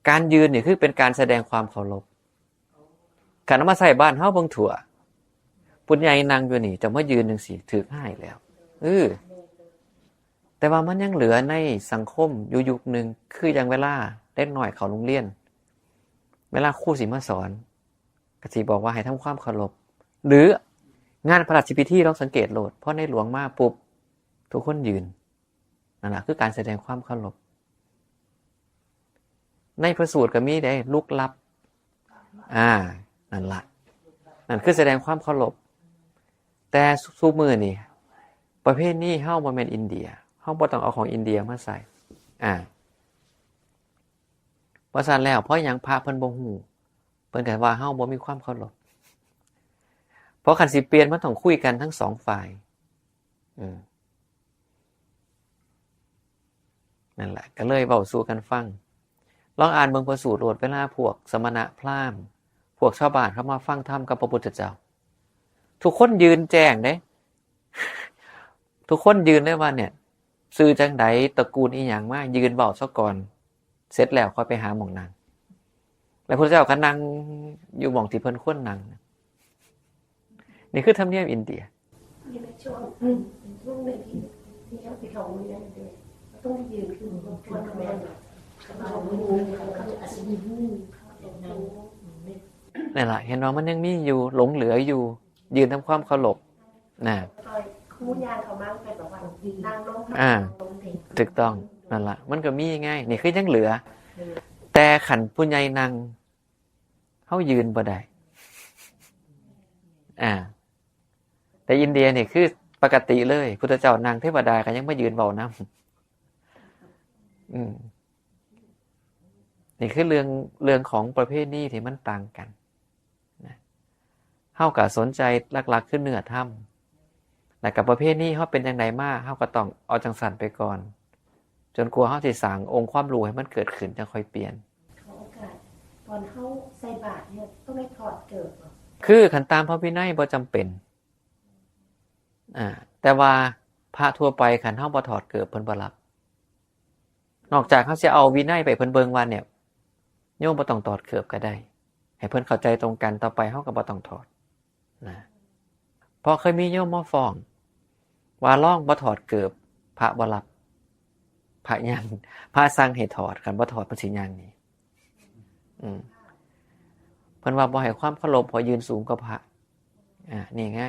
ການຢືນນີ້ຄືເປັນການສະແດງຄວາມເຄົາລົບ. ຄັນເອົາມາໃຊ້ບ້ານເຮົາເບິ່ງທົ່ວ ຜູ້ໃຫຍ່ນັ່ງຢູ່ນີ້ ເຈົ້າມາຢືນຈັ່ງຊີ້ຖືກຮ້າຍແລ້ວ. ເອີ ແຕ່ວ່າມັນຍັງເຫຼືອໃນສັງຄົມຢູ່ຍຸກໜຶ່ງ ຄືຢ່າງເວລາເດັກນ້ອຍເຂົ້າໂຮງຮຽນ ເວລາຄູຊິມາສອນ ກໍຊິບອກວ່າໃຫ້ທຳຄວາມເຄົາລົບ ຫຼື ງານພະລາຊະພິທີ ລອງສັງເກດໂລດ ພໍໃນຫຼວງມາປຸບ ທຸກຄົນຢືນ. ນັ້ນລະຄືການສະແດງຄວາມເຄົາລົບ. ໃນພະສູດກໍມີເດ້ ລຸກລັບ ອ່າ ນັ້ນລະ ນັ້ນຄືສະແດງຄວາມເຄົາລົບ. ແຕ່ຊຸມື້ນີ້ ປະເພນີເຮົາບໍ່ແມ່ນອິນເດຍ ເຮົາບໍ່ຕ້ອງເອົາຂອງອິນເດຍມາໃສ່. ອ່າ ເພາະສະນັ້ນແລ້ວ ເພາະຫຍັງພະເພິ່ນບໍ່ຮູ້? ເພິ່ນກໍວ່າເຮົາບໍ່ມີຄວາມເຄົາລົບ. ເພາະຄັນຊິປ່ຽນ ມັນຕ້ອງຄຸຍກັນທັງສອງຝ່າຍ. ເອີ ນັ້ນແຫຼະ ກໍເລີຍເວົ້າສູ່ກັນຟັງ. ລອງອ່ານເບິ່ງພະສູດໂລດ ເວລາພວກສະມະນະພຣາມ ພວກຊາວບ້ານເຂົາມາຟັງທຳກັບພະພຸດທະເຈົ້າ ທຸກຄົນຢືນແຈ້ງເດ້ ທຸກຄົນຢືນເລີຍວ່າ ເນຍ ຊື່ຈັ່ງໃດ ຕະກູນອີ່ຫຍັງ ມາຢືນເວົ້າຊະກ່ອນ ເສັດແລ້ວຄ່ອຍໄປຫາໝ່ອງນັ່ງ. ແລ້ວພະພຸດທະເຈົ້າກໍນັ່ງຢູ່ໝ່ອງທີ່ເພິ່ນຄວນນັ່ງ. ນີ້ຄືທຳນຽມອິນເດຍ. ນັ້ນລະ ເຫັນວ່າມັນຍັງມີຢູ່ ຫຼົງເຫຼືອຢູ່ ຢືນທຳຄວາມເຄົາລົບນະ. ຄູຍ່າງເຂົ້າມາ ແຕ່ແບບວ່ານັ່ງລົງ ອ່າ ຖືກຕ້ອງ ນັ້ນລະ ມັນກໍມີໄງ ນີ້ຄືຍັງເຫຼືອ. ເອີ ແຕ່ຄັນຜູ້ໃຫຍ່ນັ່ງ ເຮົາຢືນບໍ່ໄດ້. ອ່າ ແຕ່ອິນເດຍນີ້ຄືປົກກະຕິເລີຍ ພຸດທະເຈົ້ານັ່ງ ເທວະດາກໍຍັງມາຢືນເວົ້ານຳ. ອືມ ນີ້ຄືເລື່ອງ ເລື່ອງຂອງປະເພນີທີ່ມັນຕ່າງກັນນະ. ເຮົາກໍສົນໃຈຫຼັກໆຄືເນື້ອທຳ ແລ້ວກໍປະເພນີເຮົາເປັນຈັ່ງໃດມາ ເຮົາກໍຕ້ອງເອົາຈັ່ງຊັ້ນໄປກ່ອນ ຈົນກວ່າເຮົາຊິສ້າງອົງຄວາມຮູ້ໃຫ້ມັນເກີດຂຶ້ນ ຈັ່ງຄ່ອຍປ່ຽນ. ຂໍໂອກາດ ຕອນເຮົາໃສ່ບາດເນຍ ຕ້ອງໄດ້ຖອດເກີບບໍ່? ຄືຄັນຕາມພະວິໄນບໍ່ຈຳເປັນ. ອ່າ ແຕ່ວ່າພະທົ່ວໄປ ຄັນເຮົາບໍ່ຖອດເກີບ ເພິ່ນບໍ່ຮັບ. ນອກຈາກເຮົາຊິເອົາວິໄນໄປເພິ່ນເບິ່ງວ່າ ເນຍ ໂຍມບໍ່ຕ້ອງຖອດເກີບກໍໄດ້ ໃຫ້ເພິ່ນເຂົ້າໃຈຕົງກັນ ຕໍ່ໄປເຮົາກໍບໍ່ຕ້ອງຖອດນະ. ເພາະເຄີຍມີໂຍມມາຟ້ອງວ່າລອງບໍ່ຖອດເກີບ ພະບໍ່ຮັບ ພະຍ່າງ ພະສັ່ງໃຫ້ຖອດ ຄັນບໍ່ຖອດເພິ່ນຊິຍ່າງໜີ. ອືມ ເພິ່ນວ່າບໍ່ໃຫ້ຄວາມເຄົາລົບ ເພາະຢືນສູງກວ່າພະ. ອ່າ ນີ້ໄງ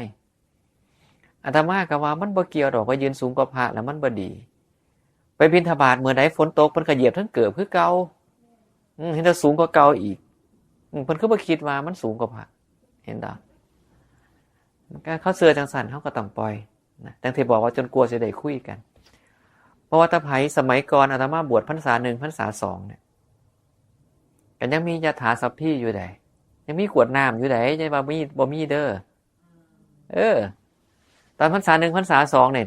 ອາດຕະມາກໍວ່າມັນບໍ່ກ່ຽວດອກ ວ່າຢືນສູງກວ່າພະແລ້ວມັນບໍ່ດີ. ໄປບິນທະບາດມື້ໃດຝົນຕົກ ເພິ່ນກໍຢຽບເທິງເກີບຄືເກົ່າ. ອືມ ເຫັນແຕ່ສູງກວ່າເກົ່າອີກ. ອືມ ເພິ່ນຄືບໍ່ຄິດວ່າມັນສູງກວ່າພະ ເຫັນດອກ. ເຂົາເຊື່ອຈັ່ງຊັ້ນ ເຮົາກໍຕ້ອງປ່ອຍນະ ຈັ່ງທີ່ບອກວ່າຈົນກວ່າຊິໄດ້ຄຸຍກັນ. ບໍ່ວ່າແຕ່ໃຜ ສະໄໝກ່ອນອາດຕະມາບວດພັນສາໜຶ່ງ ພັນສາສອງເນຍ ກໍຍັງມີຍະຖາສັບພີຢູ່ໃດ໋ ຍັງມີກວດນ້ຳຢູ່ໃດ໋ ຢ່າວ່າມີ ບໍ່ມີເດີ. ເອີ ຕອນພັນສາໜຶ່ງ ພັນສາສອງນີ້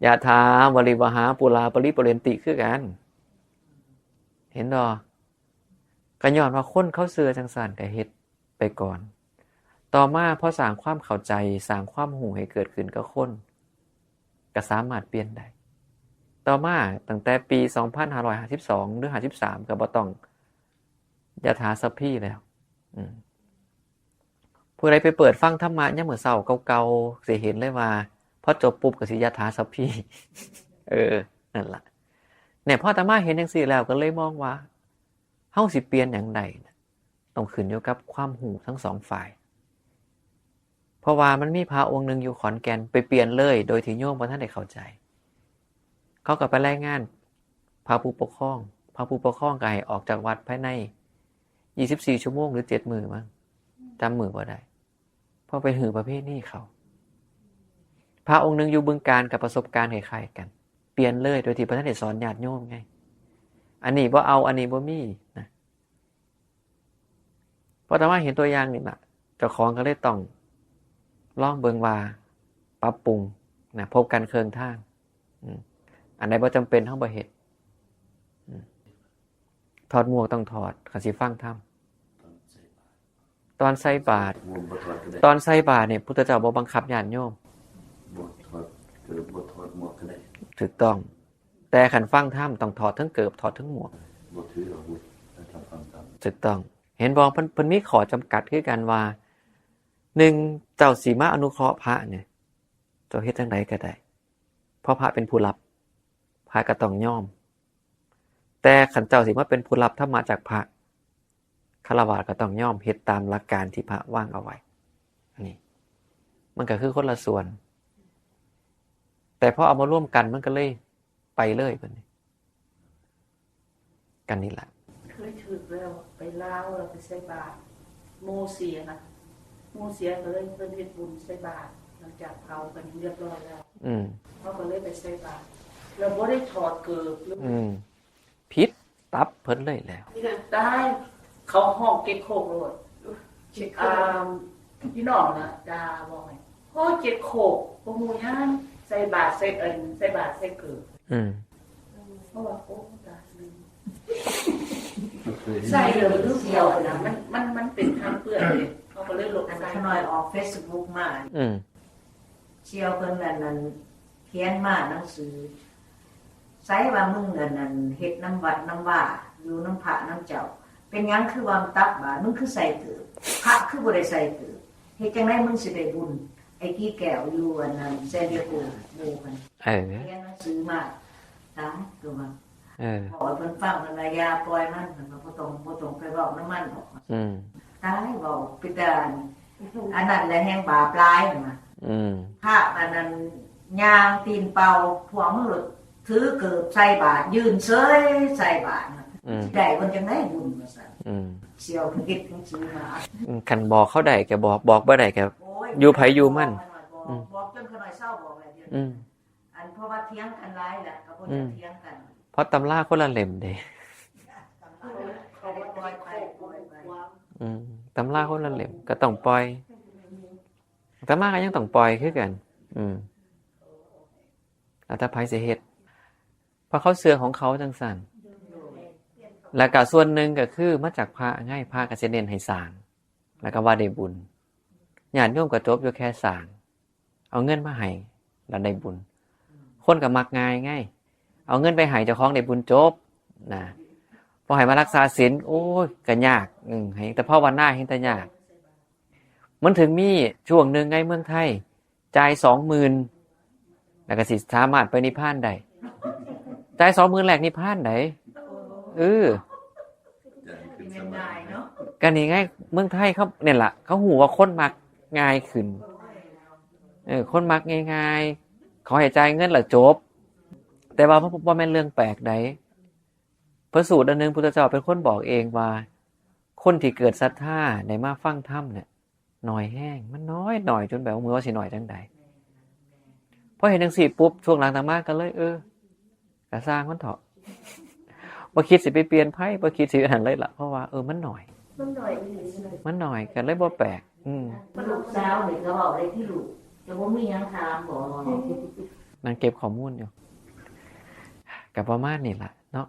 ຍະຖາວາລິວະຫາ ປູລາປະລິປູເຣນຕິ ຄືກັນ ເຫັນບໍ່? ກໍຍ້ອນວ່າຄົນເຂົາເຊື່ອຈັ່ງຊັ້ນ ກໍເຮັດໄປກ່ອນ. ຕໍ່ມາພໍສ້າງຄວາມເຂົ້າໃຈ ສ້າງຄວາມຮູ້ໃຫ້ເກີດຂຶ້ນກັບຄົນ ກໍສາມາດປ່ຽນໄດ້. ຕໍ່ມາຕັ້ງແຕ່ປີສອງພັນຫ້າຮ້ອຍຫ້າສິບສອງ ຫຼື ຫ້າສິບສາມ ກໍບໍ່ຕ້ອງຍະຖາສັບພີແລ້ວ. ອືມ ຜູ້ໃດໄປເປີດຟັງທຳມະຍາມມື້ເຊົ້າເກົ່າໆ ຊິເຫັນເລີຍວ່າ ພໍຈົບປຸບກໍຊິຍະຖາສັບພີ. ເອີ ນັ້ນລະ ແນະ ພໍອາດຕະມາເຫັນຈັ່ງຊີ້ແລ້ວ ກໍເລີຍມອງວ່າ ເຮົາຊິປ່ຽນຫຍັງໄດ້ນະ ຕ້ອງຂຶ້ນຢູ່ກັບຄວາມຮູ້ທັງສອງຝ່າຍ. ເພ ພາະວ່າມັນມີພະອົງໜຶ່ງຢູ່ຂອນແກ່ນໄປປ່ຽນເລີຍ ໂດຍທີ່ໂຍມບໍ່ທັນໄດ້ເຂົ້າໃຈ. ເຂົາກໍໄປລາຍງານພະຜູ້ປົກຄອງ, ພະຜູ້ປົກຄອງກໍໃຫ້ອອກຈາກວັດພາຍໃນ ຊາວສີ່ຊົ່ວໂມງ ຫຼື ເຈັດມື້ມັ້ງ ຈຳມື້ບໍ່ໄດ້ ເພາະໄປຮື້ປະເພນີເຂົາ. ພະອົງໜຶ່ງຢູ່ບຶງການກໍປະສົບການຄ້າຍໆກັນ, ປ່ຽນເລີຍ ໂດຍທີ່ບໍ່ທັນໄດ້ສອນຍາດໂຍມໄງ. ອັນນີ້ບໍ່ເອົາ, ອັນນີ້ບໍ່ມີນະ. ເພາະອາດຕະມາເຫັນຕົວຢ່າງນີ້ລະ, ເຈົ້າຂອງກໍເລີຍຕ້ອງລອງເບິ່ງວ່າປັບປຸງນະ, ພົບກັນເຄິ່ງທາງ. ອືມ ອັນໃດບໍ່ຈຳເປັນ ເຮົາບໍ່ເຮັດ. ອືມ ຖອດໝວກຕ້ອງຖອດ ຄັນຊິຟັງທຳ. ຕອນໃສ່ບາດ ຕອນໃສ່ບາດນີ້ ພຸດທະເຈົ້າບໍ່ບັງຄັບຍາດໂຍມ. ບໍ່ຖອດເກີບ ບໍ່ຖອດໝວກກໍໄດ້. ຖືກຕ້ອງ. ແຕ່ຄັນຟັງທຳ ຕ້ອງຖອດເຖິງເກີບ ຖອດເຖິງໝວກ. ບໍ່ຖືອາວຸດ ຖ້າຟັງທຳ. ຖືກຕ້ອງ. ເຫັນບໍ່? ເພິ່ນ ເພິ່ນມີຂໍ້ຈຳກັດຄືກັນວ່າ ໜຶ່ງ ເຈົ້າຊິມາອະນຸເຄາະພະນີ້ ເຈົ້າເຮັດຈັ່ງໃດກໍໄດ້ ເພາະພະເປັນຜູ້ຮັບ ພະກໍຕ້ອງຍອມ. ແຕ່ຄັນເຈົ້າຊິມາເປັນຜູ້ຮັບທຳມະຈາກພະ, ຄາລະວາດກໍຕ້ອງຍອມເຮັດຕາມຫຼັກການທີ່ພະວາງເອົາໄວ້. ອັນນີ້ມັນກໍຄືຄົນລະສ່ວນ, ແຕ່ພໍເອົາມາລວມກັນ ມັນກໍເລີຍໄປເລີຍບັດນີ້. ກັນນີ້ລະ. ເຄີຍຖືກແລ້ວ ໄປລາວແລ້ວໄປໃສ່ບາດ ໝູ່ເສຍນະ, ໝູ່ເສຍກໍເລີຍເພິ່ນເຮັດບຸນໃສ່ບາດ ຫຼັງຈາກເຜົາກັນຮຽບຮ້ອຍແລ້ວ. ອືມ ເຮົາກໍເລີຍໄປໃສ່ບາດ ແລ້ວບໍ່ໄດ້ຖອດເກີບ. ອືມ ຜິດຕັບເພິ່ນເລີຍແຫຼະ. ຕາຍ ເຂົາຮ້ອງເຈັດໂຄກໂລດ. ອ່າ ພີ່ນ້ອງນະ ດ່າ ບອກໃຫ້ ໂອ້ ເຈັດໂຄກ ບໍ່ຮູ້ຫຍັງ ໃສ່ບາດ ໃສ່ອັນ ໃສ່ບາດໃສ່ເກີບ. ອືມ ເພາະວ່າ ໂອ້ ຕາຍ ໃສ່ເລີຍ ຫຼື ສ່ຽວນະ ມັນ ມັນ ມັນເປັນທາງເປື້ອນເດ້ ເຂົາກໍເລີຍລົບໃສ່. ຂ້ານ້ອຍອອກເຟສບຸກມາ ອືມ ສ່ຽວເພິ່ນອັນນັ້ນ ຂຽນມາໜັງສື ໃສວ່າມຶງອັນນັ້ນເຮັດນຳວັດນຳວາ ຢູ່ນຳພະນຳເຈົ້າ ເປັນຫຍັງຄືວ່າຕັກບາດ ມຶງຄືໃສ່ເກີບ ພະຄືບໍ່ໄດ້ໃສ່ເກີບ ເຮັດຈັ່ງໃດມຶງຊິໄດ້ບຸນ? ໄອ້ກີແກ້ວຢູ່ອັນນັ້ນ ແຊນດີເອໂກ ໝູ່ຫັ້ນ ເອີ ຂຽນໜັງສືມາ ຕາຍ ຕົວ ເອີ ບອກໃຫ້ເພິ່ນຟັງ ເພິ່ນວ່າຢ່າປ່ອຍມັນ ເພິ່ນວ່າບໍ່ຕ້ອງ ບໍ່ຕ້ອງໄປເວົ້ານຳມັນດອກ. ອືມ ຕາຍ ເວົ້າເປັນຕາ ອັນນັ້ນແຫຼະແຮ່ງບາບຫຼາຍຫັ້ນນະ. ອືມ ພະອັນນັ້ນຍ່າງຕີນເປົ່າ ພວກມັນໂລດຖືເກີບໃສ່ບາດ ຢືນເຊີຍໃສ່ບາດ. ອືມ ຊິໄດ້ເພິ່ນຈັ່ງໃດບຸນວ່າຊັ້ນ. ອືມ ສ່ຽວເພິ່ນເຮັດໜັງສືມາ. ອືມ ຄັນບອກເຂົາໄດ້ກໍບອກ ບອກບໍ່ໄດ້ກໍ ໂອ້ຍ ຢູ່ໃຜຢູ່ມັນ. ບອກ ອືມ ບອກຈົນຂ້ານ້ອຍເຊົາບອກແລ້ວ ດຽວນີ້. ອືມ ອັນ ເພາະວ່າຖຽງກັນຫຼາຍແລ້ວ ກໍບໍ່ຢາກຖຽງກັນ. ອືມ ເພາະຕຳລາຄົນລະເຫຼັ້ມເດ້. ອືມ ຕຳລາຄົນລະເຫຼັ້ມ ກໍຕ້ອງປ່ອຍ. ອາດຕະມາກໍຍັງຕ້ອງປ່ອຍຄືກັນ. ອືມ ແລ້ວແຕ່ໃຜຊິເຮັດ ເພາະເຂົາເຊື່ອຂອງເຂົາຈັ່ງຊັ້ນ. ແລ້ວກໍສ່ວນໜຶ່ງກໍຄືມາຈາກພະໄງ ພະກໍຊິເນັ້ນໃຫ້ສ້າງ ແລ້ວກໍວ່າໄດ້ບຸນ. ຍາດໂຍມກໍຈົບຢູ່ແຄ່ສ້າງ ເອົາເງິນມາໃຫ້ແລ້ວໄດ້ບຸນ. ຄົນກໍມັກງ່າຍໄງ ເອົາເງິນໄປໃຫ້ເຈົ້າຂອງໄດ້ບຸນຈົບນະ. ພໍໃຫ້ມາຮັກສາສິນ ໂອ້ຍ ກໍຍາກ. ອືມ ໃຫ້ແຕ່ພາວະນາແຮ່ງແຕ່ຍາກ. ມັນເຖິງມີຊ່ວງໜຶ່ງໃນເມືອງໄທ ຈ່າຍສອງໝື່ນ ແລ້ວກໍຊິສາມາດໄປນິບພານໄດ້. ຈ່າຍສອງໝື່ນແລກນິບພານໃດ໋. ເອີ ກໍນີ້ໄງ ເມືອງໄທເຂົານີ້ລະ ເຂົາຮູ້ວ່າຄົນມັກງ່າຍຂຶ້ນ. ເອີ ຄົນມັກງ່າຍໆ ຂໍໃຫ້ຈ່າຍເງິນແລ້ວຈົບ. ແຕ່ວ່າບໍ່ແມ່ນເລື່ອງແປກໃດ໋. ພະສູດອັນໜຶ່ງ ພຸດທະເຈົ້າເປັນຄົນບອກເອງວ່າ ຄົນທີ່ເກີດສັດທາໄດ້ມາຟັງທຳເນຍ ໜ້ອຍແຮງ ມັນນ້ອຍ ໜ້ອຍຈົນແບບ ບໍ່ຮູ້ວ່າຊິໜ້ອຍຈັ່ງໃດ. ພໍເຫັນຈັ່ງຊີ້ປຸບ ຊ່ວງຫຼັງອາດຕະມາກໍເລີຍ ເອີ ກະຊ່າງມັນເຖາະ ບໍ່ຄິດຊິໄປປ່ຽນໃຜ ບໍ່ຄິດຊິອັນນັ້ນເລີຍລະ ເພາະວ່າ ເອີ ມັນໜ້ອຍ ມັນໜ້ອຍອີ່ຫຼີ ມັນໜ້ອຍ ກໍເລີຍບໍ່ແປກ. ອືມ ລູກສາວນີ້ກໍເວົ້າໄດ້ຕິລູກ ຈະບໍ່ມີຫຍັງຖາມບໍ? ນັ່ງເກັບຂໍ້ມູນຢູ່ ກໍປະມານນີ້ລະເນາະ.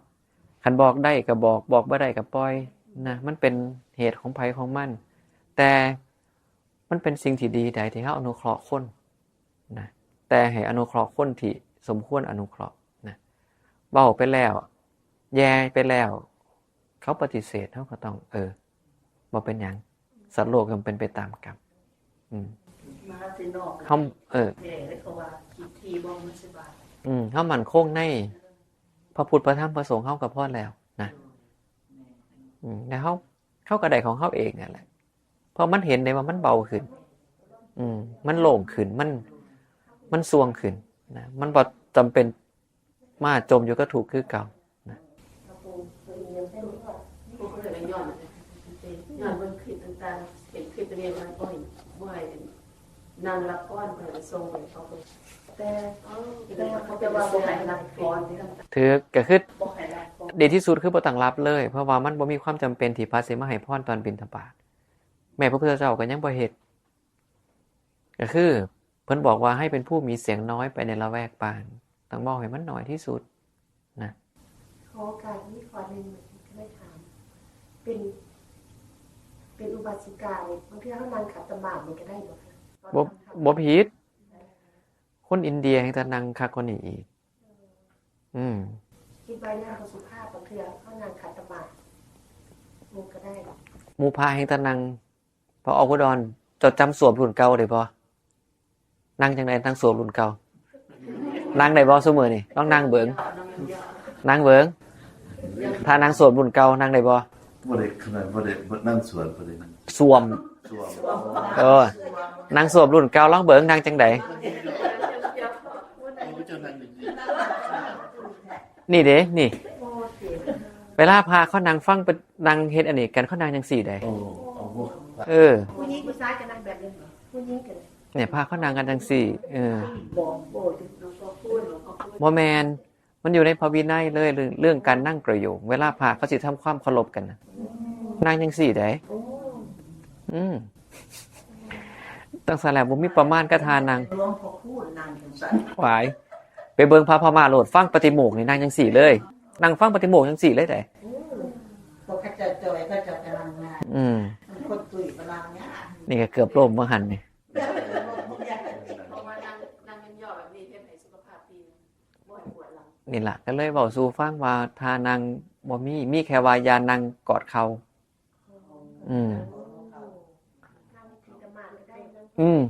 ຄັນບອກໄດ້ກໍບອກ ບອກບໍ່ໄດ້ກໍປ່ອຍນະ ມັນເປັນເຫດຂອງໃຜຂອງມັນ. ແຕ່ມັນເປັນສິ່ງທີ່ດີໃດທີ່ເຮົາອະນຸເຄາະຄົນນະ ແຕ່ໃຫ້ອະນຸເຄາະຄົນທີ່ສົມຄວນອະນຸເຄາະນະ. ເວົ້າໄປແລ້ວ ແຍ່ໄປແລ້ວ ເຂົາປະຕິເສດ ເຮົາກໍຕ້ອງ ເອີ ບໍ່ເປັນຫຍັງ ສັດໂລກຍ່ອມເປັນໄປຕາມກຳ. ອືມ ມາແຕ່ນອກ ເຮົາ ເອີ ແທ້ເດ້ ເຂົາວ່າຄິດທີ່ບໍ່ມີສະບາຍ. ອືມ ເຮົາໝັ້ນຄົງໃນພະພຸດ ພະທຳ ພະສົງເຮົາກໍພໍແລ້ວນະ. ອືມ ແລ້ວເຮົາ ເຮົາກໍໄດ້ຂອງເຮົາເອງນັ້ນແຫຼະ ເພາະມັນເຫັນໄດ້ວ່າມັນເບົາຂຶ້ນ. ອືມ ມັນໂລ່ງຂຶ້ນ ມັນ ມັນສ່ວງຂຶ້ນນະ ມັນບໍ່ຈຳເປັນມາຈົມຢູ່ກັບທຸກຄືເກົ່ານະ. ຍ້ອນເບິ່ງຄລິບຕ່າງໆ ເຫັນຄລິບອັນນີ້ມັນບໍ່ໃຫ້ ບໍ່ໃຫ້ ນາງຮັບພອນເພິ່ນສົ່ງໃຫ້ເຂົາເບິ່ງ ແຕ່ ແຕ່ເຂົາຈະວ່າບໍ່ໃຫ້ຮັບພອນເດ້. ຖືກ ກໍຄື ບໍ່ໃຫ້ຮັບພອນ ດີທີ່ສຸດຄືບໍ່ຕ້ອງຮັບເລີຍ ເພາະວ່າມັນບໍ່ມີຄວາມຈຳເປັນທີ່ພະຊິມາໃຫ້ພອນຕອນບິນທະບາດ ແມ້ພະພຸດທະເຈົ້າກໍຍັງບໍ່ເຮັດ ກໍຄືເພິ່ນບອກວ່າໃຫ້ເປັນຜູ້ມີສຽງນ້ອຍໄປໃນລະແວກບ້ານ ຕ້ອງເວົ້າໃຫ້ມັນໜ້ອຍທີ່ສຸດນະ. ຂໍໂອກາດອີກຂໍ້ໜຶ່ງ ຢາກໄດ້ຖາມ ເປັນ ເປັນອຸບາສິການີ້ ບາງເທື່ອເຮົານັ່ງຂັດຕະໝາດນີ້ກໍໄດ້ບໍ່ຄະ? ບໍ່ ບໍ່ຜິດ. ຄົນອິນເດຍແຮ່ງຈະນັ່ງຄັກກວ່ານີ້ອີກ. ອືມ ຄິດວ່າຍັງບໍ່ສຸພາບ ບາງເທື່ອເຮົານັ່ງຂັດຕະໝາດ ໝູ່ກໍໄດ້. ໝູ່ພະແຮ່ງຈະນັ່ງ ພະອອກອຸດອນ ເຈົ້າຈຳສວມລຸ້ນເກົ່າໄດ້ບໍ່? ນັ່ງຈັ່ງໃດ ນັ່ງສວມລຸ້ນເກົ່າ ນັ່ງໄດ້ບໍ່ຊຸມື້ນີ້? ລອງນັ່ງເບິ່ງ ນັ່ງເບິ່ງ ຖ້ານັ່ງສວມລຸ້ນເກົ່າ ນັ່ງໄດ້ບໍ່? ບໍ່ໄດ້ ຂະໜາດບໍ່ໄດ້ ນັ່ງສວມ ບໍ່ໄດ້ນັ່ງສວມ ສວມ ເອີ ນັ່ງສວມລຸ້ນເກົ່າ ລອງເບິ່ງ ນັ່ງຈັ່ງໃດ? ນີ້ເດ້ ນີ້ ເວລາພະເຂົານັ່ງຟັງ ນັ່ງເຮັດອັນນີ້ກັນ ເຂົານັ່ງຈັ່ງຊີ້ໃດ໋. ເອີ ຜູ້ຍິງຜູ້ຊາຍກໍນັ່ງແບບນີ້ບໍ່? ຜູ້ຍິງກໍ ນີ້ ພະເຂົານັ່ງກັນຈັ່ງຊີ້. ເອີ ບໍ່ແມ່ນ ມັນຢູ່ໃນພະວິໄນເລີຍ ເລື່ອງ ເລື່ອງການນັ່ງກະໂຍງ ເວລາພະເຂົາຊິທຳຄວາມເຄົາລົບກັນນະ ນັ່ງຈັ່ງຊີ້ໃດ໋. ອືມ ຈັ່ງຊັ້ນແຫຼະ ບໍ່ມີປະມານກັບທ່ານັ່ງ. ຫຼວງພໍ່ຄູນນັ່ງຈັ່ງຊັ້ນ. ຫວາຍ ໄປເບິ່ງພະພະມ້າໂລດ ຟັງປາຕິໂມກນີ້ ນັ່ງຈັ່ງຊີ້ເລີຍ ນັ່ງຟັງປາຕິໂມກຈັ່ງຊີ້ເລີຍໃດ໋. ອືມ ພວກເຂົາເຈົ້າຈ່ອຍ ເຂົາເຈົ້າກະນັ່ງງ່າຍ. ອືມ ຄົນຕຸ້ຍກະນັ່ງຍາກ. ນີ້ກະເກືອບລົ້ມວ່າຫັ້ນນີ້. ເພາະວ່ານັ່ງ ນັ່ງຍອງໆແບບນີ້ເຮັດໃຫ້ສຸຂະພາບດີ ບໍ່ໃຫ້ປວດຫຼັງ. ນີ້ລະ ກະເລີຍເວົ້າສູ່ຟັງວ່າທ່ານັ່ງບໍ່ມີ ມີແຄ່ວ່າຢ່ານັ່ງກອດເຂົ່າ. ອືມ ອືມ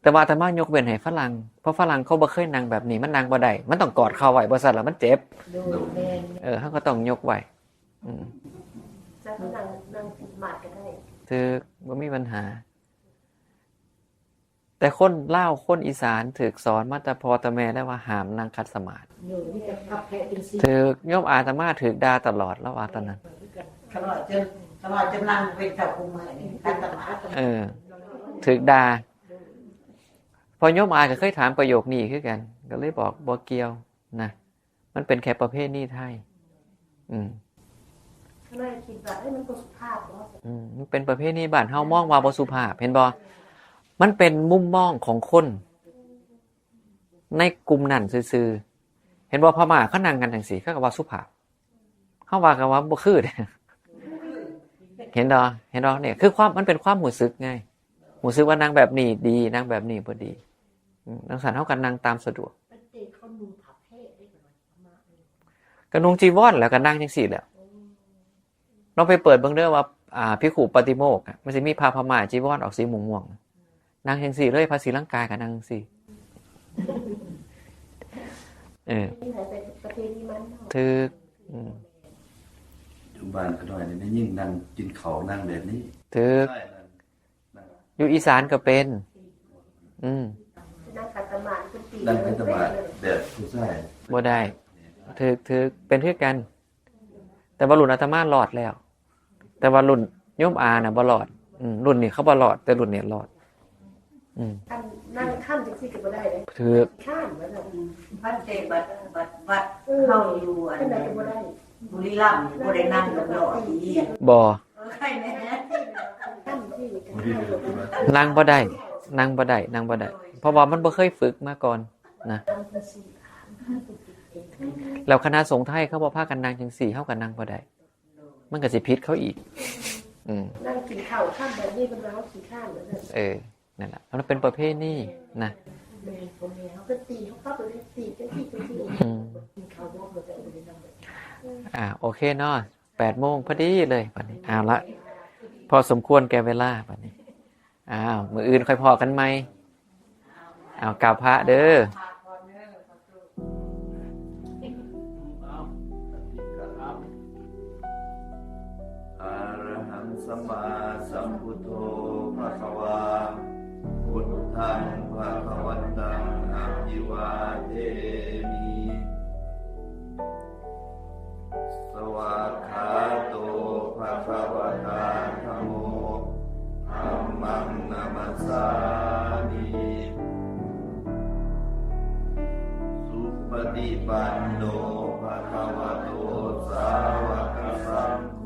ແຕ່ວ່າອາດຕະມາຍົກເວັ້ນໃຫ້ຝຣັ່ງ ເພາະຝຣັ່ງເຂົາບໍ່ເຄີຍນັ່ງແບບນີ້ ມັນນັ່ງບໍ່ໄດ້ ມັນຕ້ອງກອດເຂົ່າໄວ້ ບໍ່ຊັ້ນລະມັນເຈັບ. ໂດຍ ແມ່ນ ເອີ ເຮົາກໍຕ້ອງຍົກໄວ້. ອືມ ຈັກນັ່ງ ນັ່ງຂັດຕະໝາດກໍໄດ້. ຖືກ ບໍ່ມີບັນຫາ. ແຕ່ຄົນລາວຄົນອີສານຖືກສອນມາແຕ່ພໍ່ແຕ່ແມ່ແລ້ວວ່າຫ້າມນັ່ງຂັດຕະໝາດ. ໂດຍ ມີແຕ່ພັບແພະຈັ່ງຊີ້. ຖືກ ໂຍມອາດຕະມາຖືກດ່າຕະຫຼອດ ລາວວ່າຕອນນັ້ນ. ຂະນ້ອຍຈົນ ຂະນ້ອຍຈົນນັ່ງເປັນເຈົ້າຄູ່ມື້ນີ້ ຂັດຕະໝາດ. ເອີ ຖືກດ່າ. ເພາະໂຍມອາກໍເຄີຍຖາມປະໂຫຍກນີ້ຄືກັນ ກໍເລີຍບອກບໍ່ກ່ຽວນະ. ມັນເປັນແຄ່ປະເພນີໄທ. ອືມ ຂ້ານ້ອຍຄິດວ່າ ເອີ ມັນບໍ່ສຸພາບບໍ? ອືມ ມັນເປັນປະເພນີບ້ານເຮົາ ມອງວ່າບໍ່ສຸພາບ ເຫັນບໍ່? ມັນເປັນມຸມມອງຂອງຄົນໃນກຸ່ມນັ້ນຊື່ໆ. ເຫັນບໍ່? ພະມ້າເຂົານັ່ງກັນຈັ່ງຊີ້ ເຂົາກໍວ່າສຸພາບ. ເຮົາວ່າກໍວ່າບໍ່ຄືເດ້. ເຫັນບໍ່? ເຫັນບໍ່? ນີ້ຄືຄວາມ ມັນເປັນຄວາມຮູ້ສຶກໄງ ຮູ້ສຶກວ່ານັ່ງແບບນີ້ດີ ນັ່ງແບບນີ້ບໍ່ດີ. ອືມ ຈັ່ງຊັ້ນເຮົາກໍນັ່ງຕາມສະດວກ. ກໍນຸ່ງຈີວອນແລ້ວກໍນັ່ງຈັ່ງຊີ້ແຫຼະ. ລອງໄປເປີດເບິ່ງເດີວ່າ ອ່າ ພິກຂຸປາຕິໂມກ ມັນຊິມີຜ້າພະມ້າຈີວອນອອກສີມ່ວງໆ ນັ່ງຈັ່ງຊີ້ເລີຍ. ພະສີລັງກາກໍນັ່ງຈັ່ງຊີ້. ເອີ ຖືກ. ອືມ ຢູ່ບ້ານຂະນ້ອຍນີ້ ແມ່ຍິງນັ່ງກິນເຂົ້າ ນັ່ງແບບນີ້. ຖືກ. ຢູ່ອີສານກໍເປັນ. ອືມ ນັ່ງຂັດຕະໝາດ ນັ່ງຂັດຕະໝາດແບບຜູ້ຊາຍບໍ່ໄດ້. ຖືກ ຖືກ ເປັນຄືກັນ. ແຕ່ວ່າລຸ້ນອາດຕະມາລອດແລ້ວ ແຕ່ວ່າລຸ້ນໂຍມອານະບໍ່ລອດ. ອືມ ລຸ້ນນີ້ເຂົາບໍ່ລອດ ແຕ່ລຸ້ນນີ້ລອດ. ອືມ ອັນນັ່ງຄ້ຳຈັ່ງຊີ້ກໍບໍ່ໄດ້ເດ້. ຖືກ. ຄ້ຳວ່າຊັ້ນ. ພັນເຕ ບັດ ບັດ ບັດເຮົາຢູ່ອັນບຸລີລຳນີ້ ບໍ່ໄດ້ນັ່ງກັບຫຼອດອີກ. ບໍ່. ນັ່ງບໍ່ໄດ້ ນັ່ງບໍ່ໄດ້ ນັ່ງບໍ່ໄດ້ ເພາະວ່າມັນບໍ່ເຄີຍຝຶກມາກ່ອນນະ. ແລ້ວຄະນະສົງໄທເຂົາບໍ່ພາກັນນັ່ງຈັ່ງຊີ້ ເຮົາກໍນັ່ງບໍ່ໄດ້ ມັນກໍຊິຜິດເຂົາອີກ. ອືມ ນັ່ງກິນເຂົ້າຄ່ຳແບບນີ້ ເພິ່ນວ່າເຮົາຂີ້ຄ້ານວ່າຊັ້ນ. ເອີ ນັ້ນລະ ມັນເປັນປະເພນີນະ. ແມ່ນ ພໍ່ແມ່ເຮົາກໍຕີເຮົາປັບເລີຍ ຕີຈັ່ງຊີ້ຈັ່ງຊີ້. ອືມ ກິນເຂົ້າບໍ່ ເຮົາຈະບໍ່ໄດ້ນັ່ງແບບນີ້. ອ່າ ໂອເຄເນາະ ແປດໂມງພໍດີເລີຍບັດນີ້. ເອົາລະ ພໍສົມຄວນແກ່ເວລາບັດນີ້. ອ້າວ ມື້ອື່ນຄ່ອຍພໍ້ກັນໃໝ່. ອ້າວ ກາບພະເດີ. ອະລະຫັງ ສຳມາສຳພຸດໂທ ພະຄະວາ. พุทธังภะคะวันตังอะภิวาเทมิ สวากขาโตภะคะวะตาธัมโม ธัมมังนะมัสสามิ สุปะติปันโนภะคะวะโต สาวะกะสัง